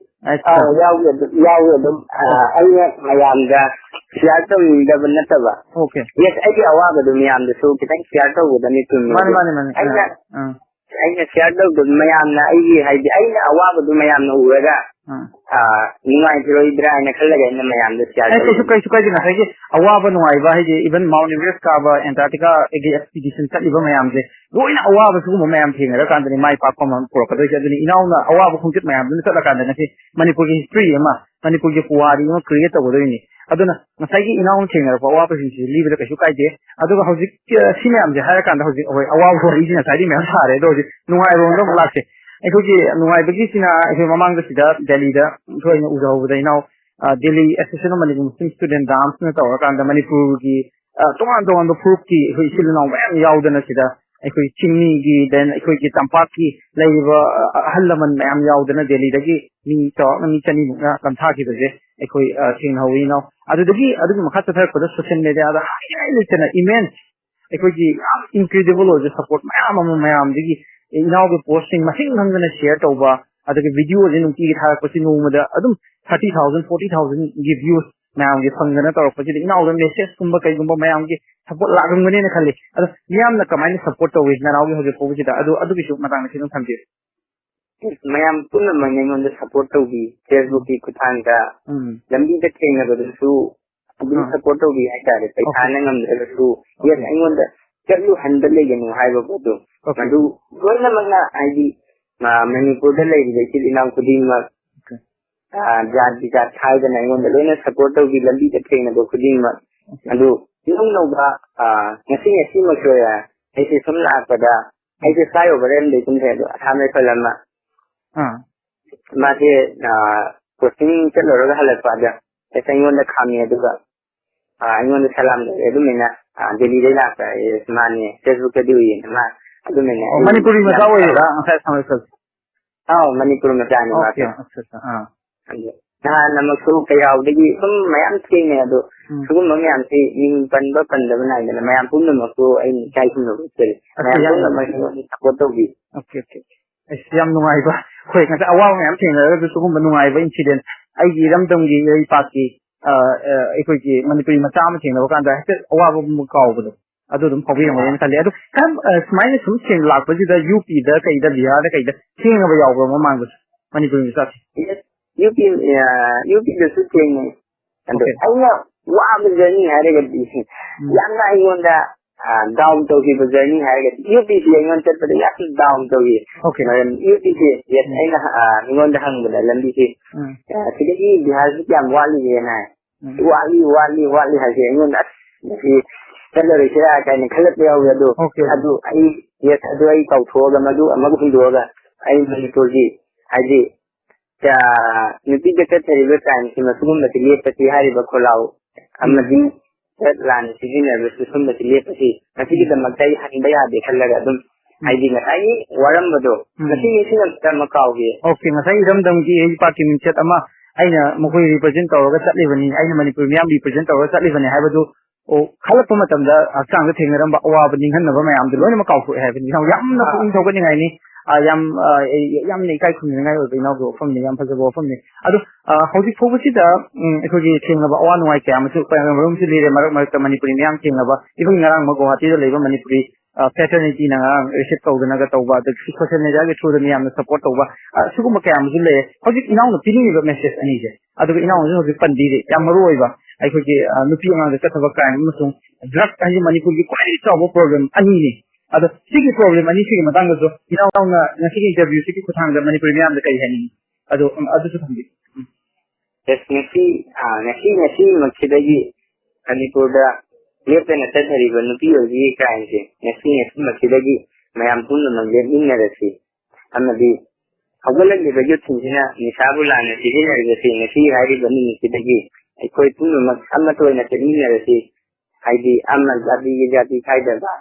ꯑꯠꯆꯥ꯫ ꯑꯧ, ꯌꯥꯎꯋꯤ ꯑꯗꯨꯝ, ꯌꯥꯎꯋꯤ ꯑꯗꯨꯝ꯫ ꯑ, ꯑꯣ꯫ ꯑꯩꯅ ꯃꯌꯥꯝꯗ share ꯇꯧꯅꯤꯡꯗꯕ ꯅꯠꯇꯕ꯫ Okay꯫ Yes, ꯑꯩꯒꯤ ꯑꯋꯥꯕꯗꯨ ꯃꯌꯥꯝꯗꯁꯨ ꯈꯤꯇꯪ share ꯇꯧꯒꯗꯕꯅꯤ, ꯆꯨꯝꯃꯦ꯫ ꯃꯥꯅꯤ, ꯑꯗꯨ ꯃꯥꯅꯤ, ꯃꯥꯅꯤ꯫ ꯑꯩꯅ ꯑꯥ, ꯑꯥ꯫ ꯑꯩꯅ share ꯇꯧꯗꯕ ꯃꯌꯥꯝꯅ ꯑꯩꯒꯤ, ꯍꯥꯏꯗꯤ, ꯑꯩꯅ ꯑꯋꯥꯕꯗꯨ ꯃꯌꯥꯝꯅ ꯎꯔꯒ, ꯑꯥ꯫ ꯑ, ꯅꯨꯡꯉꯥꯏꯈꯤꯔꯣꯏꯗ꯭ꯔꯥ ꯍꯥꯏꯅ ꯈꯜꯂꯒ ꯑꯩꯅ ꯃꯌꯥꯝꯗ share ꯑꯦ, ꯀꯩꯁꯨ, ꯇꯧꯖꯕꯅꯤ꯫ ꯀꯩꯁꯨ ꯀꯥꯏꯗꯦ꯫ ꯉꯁꯥꯏꯒꯤ ꯑꯋꯥꯕ ꯅꯨꯡꯉꯥꯏꯕ, ꯍꯥꯏꯗꯤ, even Mount Everest ꯀꯥꯕ, Antarcticaꯒꯤ expedition ꯆꯠꯂꯤꯕ ꯃꯌꯥꯝꯁꯦ, ꯂꯣꯏꯅ ꯑꯋꯥꯕ ꯁꯤꯒꯨꯝꯕ ꯃꯌꯥꯝ ꯊꯦꯡꯅꯔꯀꯥꯟꯗꯅꯤ ꯃꯥꯏ ꯄꯥꯛꯄ ꯑꯃ ꯄꯨꯔꯛꯀꯗꯣꯏꯁꯦ꯫ ꯑꯗꯨꯅ ꯏꯅꯥꯎꯅ ꯑꯋꯥꯕ ꯈꯣꯡꯆꯠ ꯃꯌꯥꯝꯗꯨꯅ ꯆꯠꯂꯀꯥꯟꯗ ꯉꯁꯤ ꯃꯅꯤꯄꯨꯔꯒꯤ history ꯑꯃ, ꯃꯅꯤꯄꯨꯔꯒꯤ ꯄꯨꯋꯥꯔꯤ ꯑꯃ create ꯇꯧꯒꯗꯣꯏꯅꯤ꯫ ꯑꯗꯨꯅ ꯉꯁꯥꯏꯒꯤ ꯏꯅꯥꯎꯅ ꯊꯦꯡꯅꯔꯛꯄ ꯑꯋꯥꯕꯁꯤꯡꯁꯤ ꯂꯤꯕꯗ ꯀꯩꯁꯨ ꯀꯥꯏꯗꯦ꯫ ꯑꯗꯨꯒ ꯍꯧꯖꯤꯛ, ꯑ, ꯁꯤ ꯃꯌꯥꯝꯁꯦ ꯍꯥꯏꯔꯀꯥꯟꯗ ꯍꯧꯖꯤꯛ ꯑꯩꯈꯣꯏ ꯑꯋꯥꯕ ꯋꯥꯔꯤꯁꯤ ꯉꯁꯥꯏꯗꯤ ꯃꯌꯥꯝ ꯁꯥꯔꯦ, ꯑꯗꯣ ꯍꯧꯖꯤꯛ ꯅꯨꯡꯉꯥꯏꯕꯔꯣꯝꯗ ꯑꯃꯨꯛ ꯂꯥꯛꯁꯦ꯫ ꯑꯩꯈꯣꯏꯒꯤ ꯅꯨꯡꯉꯥꯏꯕꯒꯤꯁꯤꯅ ꯑꯩꯈꯣꯏ ꯃꯃꯥꯡꯗ ꯁꯤꯗ ꯗꯦꯜꯂꯤꯗ ꯑꯩꯈꯣꯏꯅ ꯎꯖꯍꯧꯕꯗ ꯏꯅꯥꯎ, ꯑ, Delhi Association of Manipur Muslim Student, ꯗꯥꯝꯁꯅ ꯇꯧꯔꯀꯥꯟꯗ ꯃꯅꯤꯄꯨꯔꯒꯤ, ꯑ, ꯇꯣꯉꯥꯟ ꯇꯣꯉꯥꯟꯕ ꯐꯨꯔꯨꯞꯀꯤ ꯑꯩꯈꯣꯏ ꯏꯆꯤꯜ ꯏꯅꯥꯎ ꯃꯌꯥꯝ ꯌꯥꯎꯗꯅ ꯁꯤꯗ ꯑꯩꯈꯣꯏ ꯆꯤꯡꯃꯤꯒꯤ, then ꯑꯩꯈꯣꯏꯒꯤ ꯇꯝꯄꯥꯛꯀꯤ ꯂꯩꯔꯤꯕ, ꯑ, ꯑꯍꯜ ꯂꯃꯟ ꯃꯌꯥꯝ ꯌꯥꯎꯗꯅ ꯗꯦꯜꯂꯤꯗꯒꯤ ꯃꯤ ꯆꯥꯎꯔꯥꯛꯅ ꯃꯤ ꯆꯅꯤꯃꯨꯛꯅ ꯅꯝꯊꯥꯈꯤꯕꯁꯦ ꯑꯩꯈꯣꯏ, ꯑ, ꯊꯦꯡꯅꯍꯧꯋꯤ ꯏꯅꯥꯎ꯫ ꯑꯗꯨꯗꯒꯤ, ꯑꯗꯨꯒꯤ ꯃꯈꯥ ꯆꯠꯊꯔꯛꯄꯗ social mediaꯗ ꯍꯥꯏꯅꯤꯡꯉꯥꯏ ꯂꯩꯇꯅ immense ꯑꯩꯈꯣꯏꯒꯤ ꯌꯥꯝ incredible ꯑꯣꯏꯕ support ꯃꯌꯥꯝ ꯑꯃ ꯃꯌꯥꯝꯗꯒꯤ ꯏꯅꯥꯎꯒꯤ postꯁꯤꯡ ꯃꯁꯤꯡ ꯈꯪꯗꯅ share ꯇꯧꯕ, ꯑꯗꯒꯤ videoꯁꯦ ꯅꯨꯡꯇꯤꯒꯤ ꯊꯥꯔꯛꯄꯁꯤ ꯅꯣꯡꯃꯗ ꯑꯗꯨꯝ thirty thousand, forty thousandꯒꯤ views ꯃꯌꯥꯝꯒꯤ ꯐꯪꯗꯅ ꯇꯧꯔꯛꯄꯁꯤꯗ ꯏꯅꯥꯎꯗ messageꯀꯨꯝꯕ ꯀꯩꯒꯨꯝꯕ ꯃꯌꯥꯝꯒꯤ support ꯂꯥꯛꯂꯝꯒꯅꯦꯅ ꯈꯜꯂꯤ꯫ ꯑꯗꯣ ꯃꯤꯌꯥꯝꯅ ꯀꯃꯥꯏꯅ support ꯇꯧꯏ ꯅꯅꯥꯎꯒꯤ ꯍꯧꯖꯤꯛ ꯐꯥꯎꯕꯁꯤꯗ? ꯑꯗꯨ, ꯑꯗꯨꯒꯤꯁꯨ ꯃꯇꯥꯡꯗ ꯈꯤꯇꯪ ꯊꯝꯕꯤꯌꯨ꯫ ꯃꯌꯥꯝ ꯄꯨꯝꯅꯃꯛꯅ ꯑꯩꯉꯣꯟꯗ support ꯇꯧꯕꯤ, Facebookꯀꯤ ꯈꯨꯠꯊꯥꯡꯗ, ꯎꯝ꯫ ꯂꯝꯕꯤꯗ ꯊꯦꯡꯅꯕꯗꯁꯨ ꯑꯗꯨꯝ ꯑꯥ꯫ Support ꯇꯧꯕꯤ ꯍꯥꯏꯇꯥꯔꯦ꯫ ꯄꯩꯁꯥꯅ Okay꯫ ꯉꯝꯗ꯭ꯔꯒꯁꯨ, yes, Okay꯫ ꯑꯩꯉꯣꯟꯗ ꯆꯠꯂꯨ ꯍꯟꯗ ꯂꯩꯒꯅꯨ ꯍꯥꯏꯕ ꯄꯣꯠꯇꯣ, Okay꯫ ꯃꯗꯨ ꯂꯣꯏꯅꯃꯛꯅ ꯍꯥꯏꯗꯤ, ꯑ, ꯃꯅꯤꯄꯨꯔꯗ ꯂꯩꯔꯤꯕ ꯏꯆꯤꯜ ꯏꯅꯥꯎ ꯈꯨꯗꯤꯡꯃꯛ Okay꯫ ꯑꯥ, ꯖꯥꯠ ꯕꯤꯖꯥꯠ ꯈꯥꯏꯗꯅ ꯑꯩꯉꯣꯟꯗ ꯂꯣꯏꯅ ꯁꯞꯄꯣꯔꯠ ꯇꯧꯕꯤ, ꯂꯝꯕꯤꯗ ꯊꯦꯡꯅꯕ ꯈꯨꯗꯤꯡꯃꯛ꯫ ꯑꯗꯨ ꯏꯅꯧ ꯅꯧꯕ, ꯑꯥ, ꯉꯁꯤ ꯉꯁꯤꯃꯛꯁꯨ ꯑꯩꯁꯦ ꯁꯨꯝ ꯂꯥꯛꯄꯗ ꯑꯩꯁꯦ ꯐ꯭ꯂꯥꯏ ꯑꯣꯚꯔ ꯑꯃꯗꯩ ꯀꯨꯝꯊꯩ, ꯑꯗꯣ ꯑꯁꯥꯝ ꯔꯥꯏꯐꯜ ꯑꯃ, ꯑꯥ꯫ ꯃꯥꯁꯦ, ꯑꯥ, ꯄꯣꯁꯇꯤꯡ ꯆꯠꯂꯨꯔꯒ ꯍꯜꯂꯛꯄ ꯑꯗ ꯍꯦꯛꯇ ꯑꯩꯉꯣꯟꯗ ꯈꯥꯝꯃꯤ, ꯑꯗꯨꯒ, ꯑꯥ, ꯑꯩꯉꯣꯟꯗ ꯁꯂꯥꯝ ꯂꯩꯔꯦ꯫ ꯑꯗꯨꯃꯥꯏꯅ, ꯑꯥ, ꯗꯦꯜꯂꯤꯗꯩ ꯂꯥꯛꯄ, ꯑꯦ, ꯃꯥꯅꯦ, ꯐꯦꯁꯕꯨꯛꯇꯗꯤ ꯎꯏꯌꯦꯅ, ꯃꯥ ꯑꯗꯨꯃꯥꯏꯅ ꯑꯣ, ꯑꯩꯉꯣꯟꯗ ꯃꯅꯤꯄꯨꯔꯤ ꯃꯆꯥ ꯌꯥꯝ ꯑꯣꯏꯌꯦꯕ ꯉꯁꯥꯏ ꯑꯁꯥꯝ ꯔꯥꯏꯐꯜ? ꯑꯥꯎ, ꯃꯅꯤꯄꯨꯔ ꯃꯆꯥꯅꯤ ꯑꯣꯀꯦ, ꯃꯥꯁꯨ꯫ ꯑꯠꯆꯥ, ꯑꯠꯆꯥ, ꯑꯥ꯫ ꯑꯗꯣ ꯅꯍꯥꯟ ꯑꯃꯁꯨ ꯀꯩꯔꯥꯎꯗꯒꯤ ꯁꯨꯝ ꯃꯌꯥꯝ ꯊꯦꯡꯅꯩ, ꯑꯗꯣ ꯎꯝ꯫ ꯁꯤꯒꯨꯝꯕ ꯃꯌꯥꯝꯁꯤ ꯃꯤꯡ ꯄꯟꯕ ꯄꯟꯗꯕ ꯅꯥꯏꯗꯅ ꯃꯌꯥꯝ ꯄꯨꯝꯅꯃꯛꯄꯨ ꯑꯩꯅ ꯏꯀꯥꯏ ꯈꯨꯝꯅꯕ ꯎꯠꯆꯔꯤ꯫ ꯑꯁ, ꯃꯌꯥꯝ ꯌꯥꯝ ꯄꯨꯝꯅꯃꯛ ꯑꯩꯉꯣꯟꯗ ꯁꯞꯄꯣꯔꯠ ꯇꯧꯕꯤ꯫ Okay, okay. ꯑꯁ, ꯌꯥꯝ ꯅꯨꯡꯉꯥꯏꯕ꯫ ꯍꯣꯏ, ꯉꯁꯥꯏ ꯑꯋꯥꯕ ꯃꯌꯥꯝ ꯊꯦꯡꯅꯔꯒꯁꯨ ꯁꯤꯒꯨꯝꯕ ꯅꯨꯡꯉꯥꯏꯕ ꯏꯟꯁꯤꯗꯦꯟ, ꯑꯩꯒꯤ ꯏꯔꯝꯗꯝꯒꯤ ꯏꯔꯩꯄꯥꯛꯀꯤ, ꯑ, ꯑ, ꯑꯩꯈꯣꯏꯒꯤ ꯃꯅꯤꯄꯨꯔꯤ ꯃꯆꯥ ꯑꯃ ꯊꯦꯡꯅꯕ ꯀꯥꯟꯗ ꯍꯦꯛꯇ ꯑꯋꯥꯕ ꯄꯨꯝꯕ ꯀꯥꯎꯕꯗꯣ, ꯑꯗꯨ ꯑꯗꯨꯝ ꯐꯥꯎꯕꯤꯔꯝꯒꯅꯤꯅ ꯈꯜꯂꯤ꯫ ꯑꯗꯣ ꯀꯔꯝ, ꯑ, ꯁꯨꯃꯥꯏꯅ ꯁꯨꯝ ꯊꯦꯡ-, ꯂꯥꯛꯄꯁꯤꯗ ꯌꯨ ꯄꯤꯗ ꯀꯩꯗ, ꯕꯤꯍꯥꯔꯗ ꯀꯩꯗ ꯊꯦꯡꯅꯕ ꯌꯥꯎꯕ꯭ꯔꯣ ꯃꯃꯥꯡꯗꯁꯨ ꯃꯅꯤꯄꯨꯔꯤ ꯃꯆꯥꯁꯦ? ꯌꯨ ꯄꯤ, ꯑ, ꯌꯨ ꯄꯤꯗꯁꯨ ꯊꯦꯡꯅꯩ꯫ ꯑꯗꯣ ꯑꯣꯀꯦ꯫ ꯑꯩꯅ ꯋꯥꯕ ꯖꯔꯅꯤ ꯍꯥꯏꯔꯒꯗꯤ ꯎꯝ꯫ ꯌꯥꯝꯅ ꯑꯩꯉꯣꯟꯗ, ꯑ, ꯗꯥꯎꯟ ꯇꯧꯈꯤꯕ ꯖꯔꯅꯤ ꯍꯥꯏꯔꯒꯗꯤ ꯌꯨ ꯄꯤꯁꯤ ꯑꯩꯉꯣꯟꯗ ꯆꯠꯄꯗ ꯌꯥꯝꯅ ꯗꯥꯎꯟ ꯇꯧꯈꯤ꯫ ꯑꯣꯀꯦ꯫ ꯃꯔꯝ ꯌꯨ ꯄꯤꯁꯦ, ꯌꯦꯁ, ꯎꯝ꯫ ꯑꯩꯅ, ꯑ, ꯃꯤꯉꯣꯟꯗ ꯍꯪꯕꯗ ꯂꯝꯕꯤꯁꯦ, ꯎꯝ꯫ ꯑ, ꯁꯤꯗꯒꯤ ꯕꯤꯍꯥꯔꯁꯤ ꯀꯌꯥꯝ ꯋꯥꯠꯂꯤꯒꯦꯅ ꯍꯥꯏ꯫ ꯎꯝ꯫ ꯋꯥꯠꯂꯤ, ꯋꯥꯠꯂꯤ, ꯋꯥꯠꯂꯤ ꯍꯥꯏꯁꯦ ꯑꯩꯉꯣꯟꯗ, ꯑꯁ, ꯉꯁꯤ ꯆꯠꯂꯔꯣꯏꯁꯤꯔꯥ ꯀꯥꯏꯅ ꯈꯜꯂꯛꯄ ꯌꯥꯎꯋꯤ꯫ ꯑꯗꯨ, ꯑꯣꯀꯦ꯫ ꯑꯗꯨ ꯑꯩ, ꯌꯦꯁ, ꯑꯗꯨ ꯑꯩ ꯀꯥꯎꯊꯣꯛꯑꯒ ꯃꯗꯨ ꯑꯃꯒ ꯍꯨꯟꯗꯣꯛꯑꯒ ꯑꯩ ꯃꯅꯤꯄꯨꯔꯒꯤ, ꯍꯥꯏꯗꯤ, ꯑ, ꯅꯨꯄꯤꯗ ꯆꯠꯊꯔꯤꯕ ꯀ꯭ꯔꯥꯏꯝꯁꯤ ꯃꯁꯤꯒꯨꯝꯕꯁꯤ ꯂꯦꯞꯄꯁꯤ ꯍꯥꯏꯔꯤꯕ ꯈꯣꯜꯂꯥꯎ ꯎꯝ꯫ ꯑꯃꯗꯤ ꯂꯥꯟꯅ ꯁꯤꯖꯤꯟꯅꯕ ꯁꯤꯒꯨꯝꯕꯁꯤ ꯂꯦꯞꯄꯁꯤ, ꯃꯁꯤꯒꯤꯗꯃꯛꯇ ꯑꯩ ꯍꯟꯕ ꯌꯥꯗꯦ ꯈꯜꯂꯒ ꯑꯗꯨꯝ, ꯎꯝ꯫ ꯍꯥꯏꯗꯤ ꯉꯁꯥꯏꯒꯤ ꯋꯥꯔꯝꯕꯗꯣ, ꯎꯝ꯫ ꯉꯁꯤ ꯅꯤꯡꯁꯤꯡꯉꯛꯄꯗ ꯑꯃ ꯀꯥꯎꯈꯤ꯫ ꯑꯣꯀꯦ, ꯉꯁꯥꯏ ꯏꯔꯝꯗꯝꯒꯤ ꯏꯔꯩꯄꯥꯛꯀꯤ ꯃꯤꯡꯆꯠ ꯑꯃ ꯑꯩꯅ ꯃꯈꯣꯏ ꯔꯤꯄ꯭ꯔꯖꯦꯟ ꯇꯧꯔꯒ ꯆꯠꯂꯤꯕꯅꯤ, ꯑꯩꯅ ꯃꯅꯤꯄꯨꯔ ꯃꯤꯌꯥꯝ ꯔꯤꯄ꯭ꯔꯖꯦꯟ ꯇꯧꯔꯒ ꯆꯠꯂꯤꯕꯅꯤ ꯍꯥꯏꯕꯗꯨ, ꯑꯣ, ꯈꯜꯂꯛꯄ ꯃꯇꯝꯗ ꯍꯛꯆꯥꯡꯗ ꯊꯦꯡꯅꯔꯝꯕ ꯑꯋꯥꯕ ꯅꯤꯡꯍꯟꯅꯕ ꯃꯌꯥꯝꯗꯨ ꯂꯣꯏꯅꯃꯛ ꯀꯥꯎꯊꯣꯛꯑꯦ ꯍꯥꯏꯕꯅꯤ꯫ ꯏꯅꯥꯎ, ꯌꯥꯝꯅ ꯑꯥ꯫ ꯄꯨꯛꯅꯤꯡ ꯊꯧꯒꯠꯅꯤꯡꯉꯥꯏꯅꯤ꯫ ꯑꯥ, ꯌꯥꯝ, ꯑꯥ, ꯑꯩ ꯌꯥꯝꯅ ꯏꯀꯥꯏ ꯈꯨꯝꯅꯅꯤꯡꯉꯥꯏ ꯑꯣꯏꯕ ꯏꯅꯥꯎꯒꯤ ꯋꯥꯐꯝꯅꯤ, ꯌꯥꯝ ꯐꯖꯕ ꯋꯥꯐꯝꯅꯤ꯫ ꯑꯗꯣ, ꯑꯥ, ꯍꯧꯖꯤꯛ ꯐꯥꯎꯕꯁꯤꯗ, ꯎꯝ, ꯑꯩꯈꯣꯏꯒꯤ ꯊꯦꯡꯅꯕ ꯑꯋꯥ ꯅꯨꯡꯉꯥꯏ ꯀꯌꯥ ꯑꯃꯁꯨ ꯃꯔꯨꯝꯁꯨ ꯂꯤꯔꯦ, ꯃꯔꯛ ꯃꯔꯛꯇ ꯃꯅꯤꯄꯨꯔꯤ ꯃꯤꯌꯥꯝ ꯊꯦꯡꯅꯕ, even ꯉꯔꯥꯡꯃꯛ ꯒꯨꯋꯥꯍꯥꯇꯤꯗ ꯂꯩꯕ ꯃꯅꯤꯄꯨꯔꯤ, ꯑꯥ, ꯐ꯭ꯔꯦꯇꯔꯅꯤꯇꯤꯅ ꯉꯔꯥꯡ ꯔꯤꯁꯤꯞ ꯇꯧꯗꯅꯒ ꯇꯧꯕ, ꯑꯗꯒꯤ ꯁꯣꯁꯤꯌꯦꯜ ꯃꯦꯗꯤꯌꯥꯒꯤ ꯊ꯭ꯔꯨꯗ ꯃꯤꯌꯥꯝꯅ ꯁꯞꯄꯣꯔꯠ ꯇꯧꯕ, ꯑꯥ, ꯁꯤꯒꯨꯝꯕ ꯀꯌꯥ ꯑꯃꯁꯨ ꯂꯩꯌꯦ꯫ ꯍꯧꯖꯤꯛ ꯏꯅꯥꯎꯅ ꯄꯤꯅꯤꯡꯉꯤꯕ ꯃꯦꯁꯦꯖ ꯑꯅꯤꯁꯦ, ꯑꯗꯨꯒ ꯏꯅꯥꯎꯅꯁꯨ ꯍꯧꯖꯤꯛ ꯄꯟꯕꯤꯔꯦ, ꯌꯥꯝ ꯃꯔꯨ ꯑꯣꯏꯕ, ꯑꯩꯈꯣꯏꯒꯤ, ꯑ, ꯅꯨꯄꯤ ꯑꯉꯥꯡꯗ ꯆꯠꯊꯕ ꯀ꯭ꯔꯥꯏꯝ ꯑꯃꯁꯨꯡ ꯗ꯭ꯔꯒ ꯍꯥꯏꯁꯤ ꯃꯅꯤꯄꯨꯔꯒꯤ ꯈ꯭ꯋꯥꯏꯗꯒꯤ ꯆꯥꯎꯕ ꯄ꯭ꯔꯣꯕ꯭ꯂꯦꯝ ꯑꯅꯤꯅꯤ꯫ ꯑꯗꯣ ꯁꯤꯒꯤ ꯄ꯭ꯔꯣꯕ꯭ꯂꯦꯝ ꯑꯅꯤꯁꯤꯒꯤ ꯃꯇꯥꯡꯗꯁꯨ ꯏꯅꯥꯎꯅ ꯉꯁꯤꯒꯤ ꯏꯟꯇꯔꯚ꯭ꯌꯨꯁꯤꯒꯤ ꯈꯨꯠꯊꯥꯡꯗ ꯃꯅꯤꯄꯨꯔꯤ ꯃꯤꯌꯥꯝꯗ ꯀꯔꯤ ꯍꯥꯏꯅꯤꯡꯉꯤ? ꯑꯗꯣ, ꯎꯝ, ꯑꯗꯨꯁꯨ ꯊꯝꯕꯤꯌꯨ꯫ ꯎꯝ꯫ ꯑꯦꯁ, ꯉꯁꯤ, ꯑꯥ, ꯉꯁꯤ, ꯉꯁꯤꯃꯛꯁꯤꯗꯒꯤ ꯃꯅꯤꯄꯨꯔꯗ ꯂꯦꯞꯇꯅ ꯆꯠꯊꯔꯤꯕ ꯅꯨꯄꯤ ꯑꯣꯏꯕꯤꯒꯤ ꯀ꯭ꯔꯥꯏꯝꯁꯦ ꯉꯁꯤ, ꯉꯁꯤꯃꯛꯁꯤꯗꯒꯤ ꯃꯌꯥꯝ ꯄꯨꯝꯅꯃꯛ ꯂꯦꯞꯃꯤꯟꯅꯔꯁꯤ꯫ ꯑꯃꯗꯤ ꯍꯧꯒꯠꯂꯛꯂꯤꯕ ꯌꯨꯠꯁꯤꯡꯁꯤꯅ ꯅꯤꯁꯥꯕꯨ ꯂꯥꯟꯅ ꯁꯤꯖꯤꯟꯅꯔꯤꯕꯁꯤ ꯉꯁꯤ ꯍꯥꯏꯔꯤꯕ ꯅꯨꯃꯤꯠꯁꯤꯗꯒꯤ ꯑꯩꯈꯣꯏ ꯄꯨꯝꯅꯃꯛ ꯑꯃꯠꯇ ꯑꯣꯏꯅ ꯆꯠꯃꯤꯟꯅꯔꯁꯤ꯫ ꯍꯥꯏꯗꯤ ꯑꯃ ꯖꯥꯇꯤꯒꯤ ꯖꯥꯇꯤ ꯈꯥꯏꯗꯕ,